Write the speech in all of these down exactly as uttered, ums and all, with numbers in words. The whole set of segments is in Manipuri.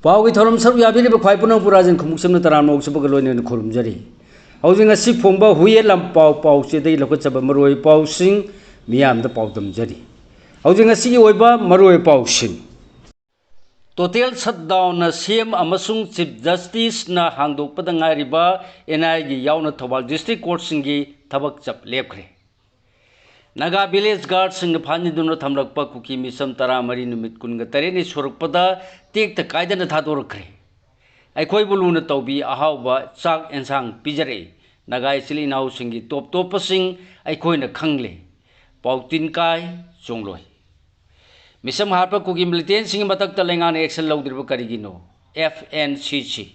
ꯄꯥꯎꯒꯤ ꯊꯧꯔꯝ ꯁꯔꯨꯛ ꯌꯥꯕꯤꯔꯤꯕ ꯈ꯭ꯋꯥꯏ ꯄꯨꯝꯅꯃꯛꯄꯨ ꯔꯥꯖꯦꯟ ꯈꯨꯃꯨꯛꯆꯝꯅ ꯇꯔꯥꯝꯅ ꯑꯣꯛꯆꯕꯒ ꯂꯣꯏꯅꯅ ꯈꯨꯔꯨꯝꯖꯔꯤ꯫ ꯍꯧꯖꯤꯛ ꯉꯁꯤ ꯐꯣꯡꯕ ꯍꯨꯏꯌꯦꯟ ꯂꯥꯟꯄꯥꯎ ꯄꯥꯎꯆꯦꯗꯒꯤ ꯂꯧꯈꯠꯆꯕ ꯃꯔꯨꯑꯣꯏꯕ ꯄꯥꯎꯁꯤꯡ ꯃꯤꯌꯥꯝꯗ ꯄꯥꯎꯗꯝꯖꯔꯤ꯫ ꯍꯧꯖꯤꯛ ꯉꯁꯤꯒꯤ ꯑꯣꯏꯕ ꯃꯔꯨꯑꯣꯏꯕ ꯄꯥꯎꯁꯤꯡ꯫ ꯇꯣꯇꯦꯜ ꯁꯠꯗꯥꯎꯟꯅ ꯁꯤ ꯑꯦꯝ ꯑꯃꯁꯨꯡ ꯆꯤꯐ ꯖꯁꯇꯤꯁꯅ ꯍꯥꯡꯗꯣꯛꯄꯗ ꯉꯥꯏꯔꯤꯕ ꯑꯦꯟ ꯑꯥꯏ ꯑꯦꯒꯤ ꯌꯥꯎꯅ ꯊꯧꯕꯥꯜ ꯗꯤꯁꯇ꯭ꯔꯤꯛ ꯀꯣꯔꯠꯁꯤꯡꯒꯤ ꯊꯕꯛ ꯆꯞ ꯂꯦꯞꯈ꯭ꯔꯦ꯫ ꯅꯥꯒꯥ ꯚꯤꯂꯦꯖ ꯒꯥꯔꯗꯁꯤꯡꯅ ꯐꯥꯖꯤꯟꯗꯨꯅ ꯊꯝꯂꯛꯄ ꯀꯨꯀꯤ ꯃꯤꯁꯝ ꯇꯔꯥꯃꯔꯤ ꯅꯨꯃꯤꯠ ꯀꯨꯟꯒ ꯇꯔꯦꯠꯅꯤ ꯁꯨꯔꯛꯄꯗ ꯇꯦꯛꯇ ꯀꯥꯏꯗꯅ ꯊꯥꯗꯣꯔꯛꯈ꯭ꯔꯦ꯫ ꯑꯩꯈꯣꯏꯕꯨ ꯂꯨꯅ ꯇꯧꯕꯤ, ꯑꯍꯥꯎꯕ ꯆꯥꯛ ꯑꯦꯟꯁꯥꯡ ꯄꯤꯖꯔꯛꯏ꯫ ꯅꯥꯒꯥ ꯏꯆꯤꯜ ꯏꯅꯥꯎꯁꯤꯡꯒꯤ ꯇꯣꯞ ꯇꯣꯞꯄꯁꯤꯡ ꯑꯩꯈꯣꯏꯅ ꯈꯪꯂꯦ꯫ ꯄꯥꯎꯇꯤꯟ ꯀꯥꯏ ꯆꯣꯡꯂꯣꯏ꯫ ꯃꯤꯁꯝ ꯍꯥꯠꯄ ꯀꯨꯀꯤ ꯃꯤꯂꯤꯇꯦꯟꯁꯤꯡꯒꯤ ꯃꯊꯛꯇ ꯂꯩꯉꯥꯛꯅ ꯑꯦꯛꯁꯟ ꯂꯧꯗ꯭ꯔꯤꯕ ꯀꯔꯤꯒꯤꯅꯣ? ꯑꯦꯐ ꯑꯦꯟ ꯁꯤ ꯁꯤ꯫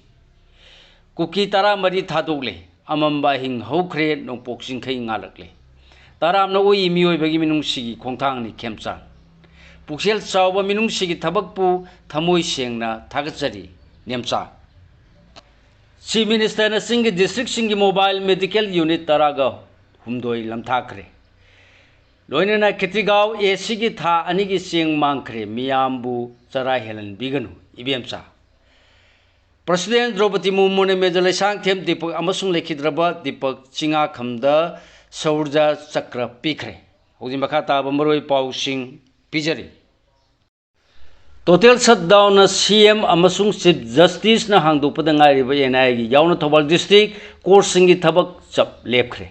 ꯀꯨꯀꯤ ꯇꯔꯥꯃꯔꯤ ꯊꯥꯗꯣꯛꯂꯦ꯫ ꯑꯃꯝꯕ ꯑꯍꯤꯡ ꯍꯧꯈ꯭ꯔꯦ, ꯅꯣꯡꯄꯣꯛ ꯆꯤꯡꯈꯩ ꯉꯥꯜꯂꯛꯂꯦ꯫ ꯇꯔꯥꯝꯅ ꯑꯣꯛꯏ ꯃꯤꯑꯣꯏꯕꯒꯤ ꯃꯤꯅꯨꯡꯁꯤꯒꯤ ꯈꯣꯡꯊꯥꯡꯅꯤ ꯈꯦꯝꯆꯥꯟ꯫ ꯄꯨꯛꯆꯦꯜ ꯆꯥꯎꯕ ꯃꯤꯅꯨꯡꯁꯤꯒꯤ ꯊꯕꯛꯄꯨ ꯊꯃꯣꯏ ꯁꯦꯡꯅ ꯊꯥꯒꯠꯆꯔꯤ ꯅꯦꯝꯆꯥ꯫ ꯆꯤꯐ ꯃꯤꯅꯤꯁꯇꯔꯅ ꯆꯤꯡꯒꯤ ꯗꯤꯁꯇ꯭ꯔꯤꯛꯁꯤꯡꯒꯤ ꯃꯣꯕꯥꯏꯜ ꯃꯦꯗꯤꯀꯦꯜ ꯌꯨꯅꯤꯠ ꯇꯔꯥꯒ ꯍꯨꯝꯗꯣꯏ ꯂꯝꯊꯥꯈ꯭ꯔꯦ꯫ ꯂꯣꯏꯅꯅ ꯈꯦꯇ꯭ꯔꯤꯒꯥꯎ ꯑꯦ ꯁꯤꯒꯤ ꯊꯥ ꯑꯅꯤꯒꯤ ꯆꯦꯡ ꯃꯥꯡꯈ꯭ꯔꯦ, ꯃꯤꯌꯥꯝꯕꯨ ꯆꯔꯥ ꯍꯦꯜꯍꯟꯕꯤꯒꯅꯨ ꯏꯕꯦꯝꯆꯥ꯫ ꯄ꯭ꯔꯁꯤꯗꯦꯟ ꯗ꯭ꯔꯧꯄꯗꯤ ꯃꯨꯔꯃꯨꯅ ꯃꯦꯖꯔ ꯂꯩꯁꯥꯡꯊꯦꯝ ꯗꯤꯄꯛ ꯑꯃꯁꯨꯡ ꯂꯩꯈꯤꯗ꯭ꯔꯕ ꯗꯤꯄꯛ ꯆꯤꯉꯥꯈꯝꯗ ꯁꯧꯔꯖ ꯆꯀ꯭ꯔ ꯄꯤꯈ꯭ꯔꯦ꯫ ꯍꯧꯖꯤꯛ ꯃꯈꯥ ꯇꯥꯕ ꯃꯔꯨꯑꯣꯏ ꯄꯥꯎꯁꯤꯡ ꯄꯤꯖꯔꯤ꯫ ꯇꯣꯇꯦꯜ ꯁꯠꯗꯥꯎꯟꯅ ꯁꯤ ꯑꯦꯝ ꯑꯃꯁꯨꯡ ꯆꯤꯐ ꯖꯁꯇꯤꯁꯅ ꯍꯥꯡꯗꯣꯛꯄꯗ ꯉꯥꯏꯔꯤꯕ ꯑꯦꯟ ꯑꯥꯏ ꯑꯦꯒꯤ ꯌꯥꯎꯅ ꯊꯧꯕꯥꯜ ꯗꯤꯁꯇ꯭ꯔꯤꯛ ꯀꯣꯔꯠꯁꯤꯡꯒꯤ ꯊꯕꯛ ꯆꯞ ꯂꯦꯞꯈ꯭ꯔꯦ꯫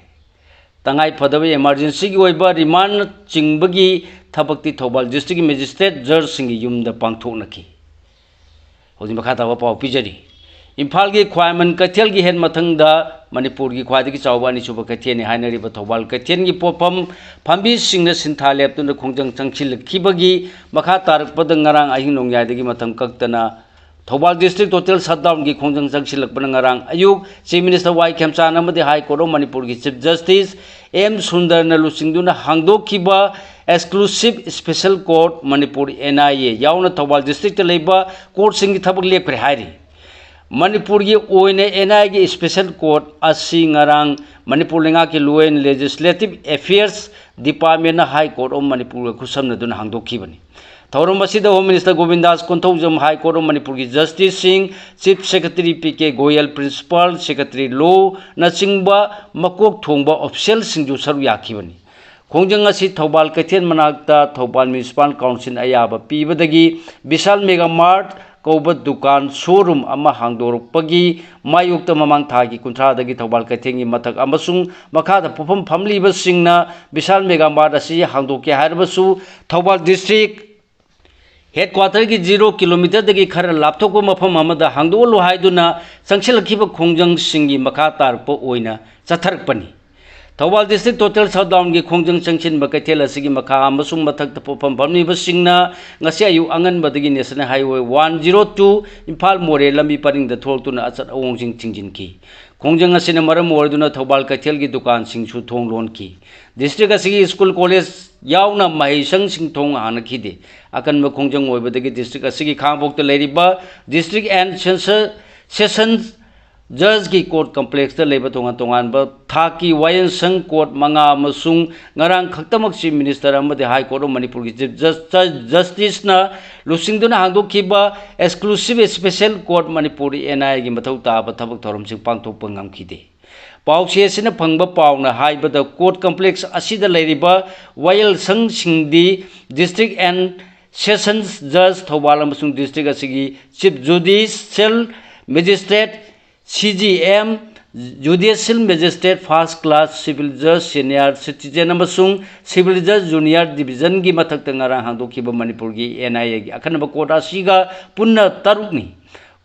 ꯇꯉꯥꯏ ꯐꯗꯕ ꯏꯃꯥꯔꯖꯦꯟꯁꯤꯒꯤ ꯑꯣꯏꯕ ꯔꯤꯃꯥꯟꯅ ꯆꯤꯡꯕꯒꯤ ꯊꯕꯛꯇꯤ ꯊꯧꯕꯥꯜ ꯗꯤꯁꯇ꯭ꯔꯤꯛꯀꯤ ꯃꯦꯖꯤꯁꯇ꯭ꯔꯦꯠ ꯖꯖꯁꯤꯡꯒꯤ ꯌꯨꯝꯗ ꯄꯥꯡꯊꯣꯛꯅꯈꯤ꯫ ꯍꯧꯖꯤꯛ ꯃꯈꯥ ꯇꯥꯕ ꯄꯥꯎ ꯄꯤꯖꯔꯤ꯫ ꯏꯝꯐꯥꯜꯒꯤ ꯈ꯭ꯋꯥꯏꯃꯟ ꯀꯩꯊꯦꯜꯒꯤ ꯍꯦꯛ ꯃꯊꯪꯗ ꯃꯅꯤꯄꯨꯔꯒꯤ ꯈ꯭ꯋꯥꯏꯗꯒꯤ ꯆꯥꯎꯕ ꯑꯅꯤꯁꯨꯕ ꯀꯩꯊꯦꯜꯅꯤ ꯍꯥꯏꯅꯔꯤꯕ ꯊꯧꯕꯥꯜ ꯀꯩꯊꯦꯜꯒꯤ ꯄꯣꯠꯐꯝ ꯐꯝꯕꯤꯁꯤꯡꯅ ꯁꯤꯟꯊꯥ ꯂꯦꯞꯇꯨꯅ ꯈꯣꯡꯖꯪ ꯆꯪꯁꯤꯜꯂꯛꯈꯤꯕꯒꯤ ꯃꯈꯥ ꯇꯥꯔꯛꯄꯗ ꯉꯔꯥꯡ ꯑꯍꯤꯡ ꯅꯣꯡꯌꯥꯏꯗꯒꯤ ꯃꯇꯝ ꯀꯛꯇꯅ ꯊꯧꯕꯥꯜ ꯗꯤꯁꯇ꯭ꯔꯤꯛ ꯇꯣꯇꯦꯜ ꯁꯠꯗꯥꯎꯟꯒꯤ ꯈꯣꯡꯖꯪ ꯆꯪꯁꯤꯜꯂꯛꯄꯅ ꯉꯔꯥꯡ ꯑꯌꯨꯛ ꯆꯤꯐ ꯃꯤꯅꯤꯁꯇꯔ ꯋꯥꯏ ꯈꯦꯝꯆꯥꯟ ꯑꯃꯗꯤ ꯍꯥꯏ ꯀꯣꯔꯠ ꯑꯣꯐ ꯃꯅꯤꯄꯨꯔꯒꯤ ꯆꯤꯐ ꯖꯁꯇꯤꯁ ꯑꯦꯝ ꯁꯨꯟꯗꯔꯅ ꯂꯨꯆꯤꯡꯗꯨꯅ ꯍꯥꯡꯗꯣꯛꯈꯤꯕ exclusive special court Manipur, N I A, ꯌꯥꯎꯅ ꯊꯧꯕꯥꯜ ꯗꯤꯁꯇ꯭ꯔꯤꯛꯇ ꯂꯩꯕ ꯀꯣꯔꯠꯁꯤꯡꯒꯤ ꯊꯕꯛ ꯂꯦꯞꯈ꯭ꯔꯦ ꯍꯥꯏꯔꯤ꯫ ꯃꯅꯤꯄꯨꯔꯒꯤ ꯑꯣꯏꯅ ꯑꯦꯟ ꯑꯥꯏ ꯑꯦꯒꯤ ꯁ꯭ꯄꯦꯁꯦꯜ ꯀꯣꯔꯠ ꯑꯁꯤ ꯉꯔꯥꯡ ꯃꯅꯤꯄꯨꯔ ꯂꯩꯉꯥꯛꯀꯤ ꯂꯣ ꯑꯦꯟ ꯂꯦꯖꯤꯁꯂꯦꯇꯤꯚ ꯑꯦꯐꯤꯌꯔꯁ ꯗꯤꯄꯥꯔꯠꯃꯦꯟꯅ ꯍꯥꯏ ꯀꯣꯔꯠ ꯑꯣꯐ ꯃꯅꯤꯄꯨꯔꯒ ꯈꯨꯠꯁꯝꯅꯗꯨꯅ ꯍꯥꯡꯗꯣꯛꯈꯤꯕꯅꯤ꯫ ꯊꯧꯔꯝ ꯑꯁꯤꯗ Home Minister ꯒꯣꯕꯤꯟꯗꯥꯁ Konthoujam, High Court of ꯃꯅꯤꯄꯨꯔꯒꯤ Justice ꯁꯤꯡ, Chief Secretary P K Goyal, Principal Secretary Law ꯅꯆꯤꯡꯕ ꯃꯀꯣꯛ ꯊꯣꯡꯕ official ꯁꯤꯡꯁꯨ ꯁꯔꯨꯛ ꯌꯥꯈꯤꯕꯅꯤ꯫ ꯈꯣꯡꯖꯪ ꯑꯁꯤ ꯊꯧꯕꯥꯜ ꯀꯩꯊꯦꯜ ꯃꯅꯥꯛꯇ ꯊꯧꯕꯥꯜ Municipal Council ꯑꯌꯥꯕ ꯄꯤꯕꯗꯒꯤ ꯕꯤꯁꯥꯜ Mega Mart ꯀꯧꯕ ꯗꯨꯀꯥꯟ showroom ꯑꯃ ꯍꯥꯡꯗꯣꯔꯛꯄꯒꯤ ꯃꯥꯌꯣꯛꯇ ꯃꯃꯥꯡ ꯊꯥꯒꯤ ꯀꯨꯟꯊ꯭ꯔꯥꯗꯒꯤ ꯊꯧꯕꯥꯜ ꯀꯩꯊꯦꯜꯒꯤ ꯃꯊꯛ ꯑꯃꯁꯨꯡ ꯃꯈꯥꯗ ꯄꯣꯠꯐꯝ ꯐꯝꯂꯤꯕꯁꯤꯡꯅ ꯕꯤꯁꯥꯜ Mega Mart ꯑꯁꯤ ꯍꯥꯡꯗꯣꯛꯀꯦ ꯍꯥꯏꯔꯕꯁꯨ ꯊꯧꯕꯥꯜ District Headquarter ꯒꯤ zero kilometer ꯗꯒꯤ ꯈꯔ ꯂꯥꯞꯊꯣꯛꯄ ꯃꯐꯝ ꯑꯃꯗ ꯍꯥꯡꯗꯣꯛꯍꯜꯂꯨ ꯍꯥꯏꯗꯨꯅ ꯆꯪꯁꯤꯜꯂꯛꯈꯤꯕ ꯈꯣꯡꯖꯪꯁꯤꯡꯒꯤ ꯃꯈꯥ ꯇꯥꯔꯛꯄ ꯑꯣꯏꯅ ꯆꯠꯊꯔꯛꯄꯅꯤ꯫ ꯊꯧꯕꯥꯜ District Total Shutdown ꯒꯤ ꯈꯣꯡꯖꯪ ꯆꯪꯁꯤꯟꯕ ꯀꯩꯊꯦꯜ ꯑꯁꯤꯒꯤ ꯃꯈꯥ ꯑꯃꯁꯨꯡ ꯃꯊꯛꯇ ꯄꯣꯠꯐꯝ ꯐꯝꯂꯤꯕꯁꯤꯡꯅ ꯉꯁꯤ ꯑꯌꯨꯛ ꯑꯉꯟꯕꯗꯒꯤ National Highway one zero two Imphal ꯃꯣꯔꯦ ꯂꯝꯕꯤ ꯄꯔꯤꯡꯗ ꯊꯣꯛꯂꯛꯇꯨꯅ ꯑꯆꯠ ꯑꯋꯣꯡꯁꯤꯡ ꯊꯤꯡꯖꯤꯟꯈꯤ꯫ ꯈꯣꯡꯖꯪ ꯑꯁꯤꯅ ꯃꯔꯝ ꯑꯣꯏꯗꯨꯅ ꯊꯧꯕꯥꯜ ꯀꯩꯊꯦꯜꯒꯤ ꯗꯨꯀꯥꯟꯁꯤꯡꯁꯨ ꯊꯣꯡ ꯂꯣꯟꯈꯤ꯫ District ꯑꯁꯤꯒꯤ school college ꯌꯥꯎꯅ ꯃꯍꯩꯁꯪꯁꯤꯡ ꯊꯣꯡ ꯍꯥꯡꯅꯈꯤꯗꯦ꯫ ꯑꯀꯟꯕ ꯈꯣꯡꯖꯪ ꯑꯣꯏꯕꯗꯒꯤ district ꯑꯁꯤꯒꯤ ꯈꯥꯉꯕꯣꯛꯇ ꯂꯩꯔꯤꯕ District and Session Judge ꯀꯤ Court Complex ꯇ ꯂꯩꯕ ꯇꯣꯉꯥꯟ ꯇꯣꯉꯥꯟꯕ ꯊꯥꯛꯀꯤ ꯋꯥꯌꯦꯜꯁꯪ court ꯃꯉꯥ ꯑꯃꯁꯨꯡ ꯉꯔꯥꯡ ꯈꯛꯇꯃꯛ Chief Minister ꯑꯃꯗꯤ High Court of ꯃꯅꯤꯄꯨꯔꯒꯤ Chief Justice ꯅ ꯂꯨꯆꯤꯡꯗꯨꯅ ꯍꯥꯡꯗꯣꯛꯈꯤꯕ Exclusive Special Court Manipur, N I A ꯒꯤ ꯃꯊꯧ ꯇꯥꯕ ꯊꯕꯛ ꯊꯧꯔꯝꯁꯤꯡ ꯄꯥꯡꯊꯣꯛꯄ ꯉꯝꯈꯤꯗꯦ꯫ ꯄꯥꯎꯆꯦ ꯑꯁꯤꯅ ꯐꯪꯕ ꯄꯥꯎꯅ ꯍꯥꯏꯕꯗ, Court Complex ꯑꯁꯤꯗ ꯂꯩꯔꯤꯕ ꯋꯥꯌꯦꯜꯁꯪꯁꯤꯡꯗꯤ District and Session Judge Thoubal ꯑꯃꯁꯨꯡ district ꯑꯁꯤꯒꯤ Chief Judicial Magistrate, C J M, Judicial Magistrate First Class, Civil Judge Senior Citizen ꯑꯃꯁꯨꯡ Civil Judge Junior Division ꯒꯤ ꯃꯊꯛꯇ ꯉꯔꯥꯡ ꯍꯥꯡꯗꯣꯛꯈꯤꯕ ꯃꯅꯤꯄꯨꯔꯒꯤ N I A ꯒꯤ ꯑꯈꯟꯅꯕ court ꯑꯁꯤꯒ ꯄꯨꯟꯅ ꯇꯔꯨꯛꯅꯤ꯫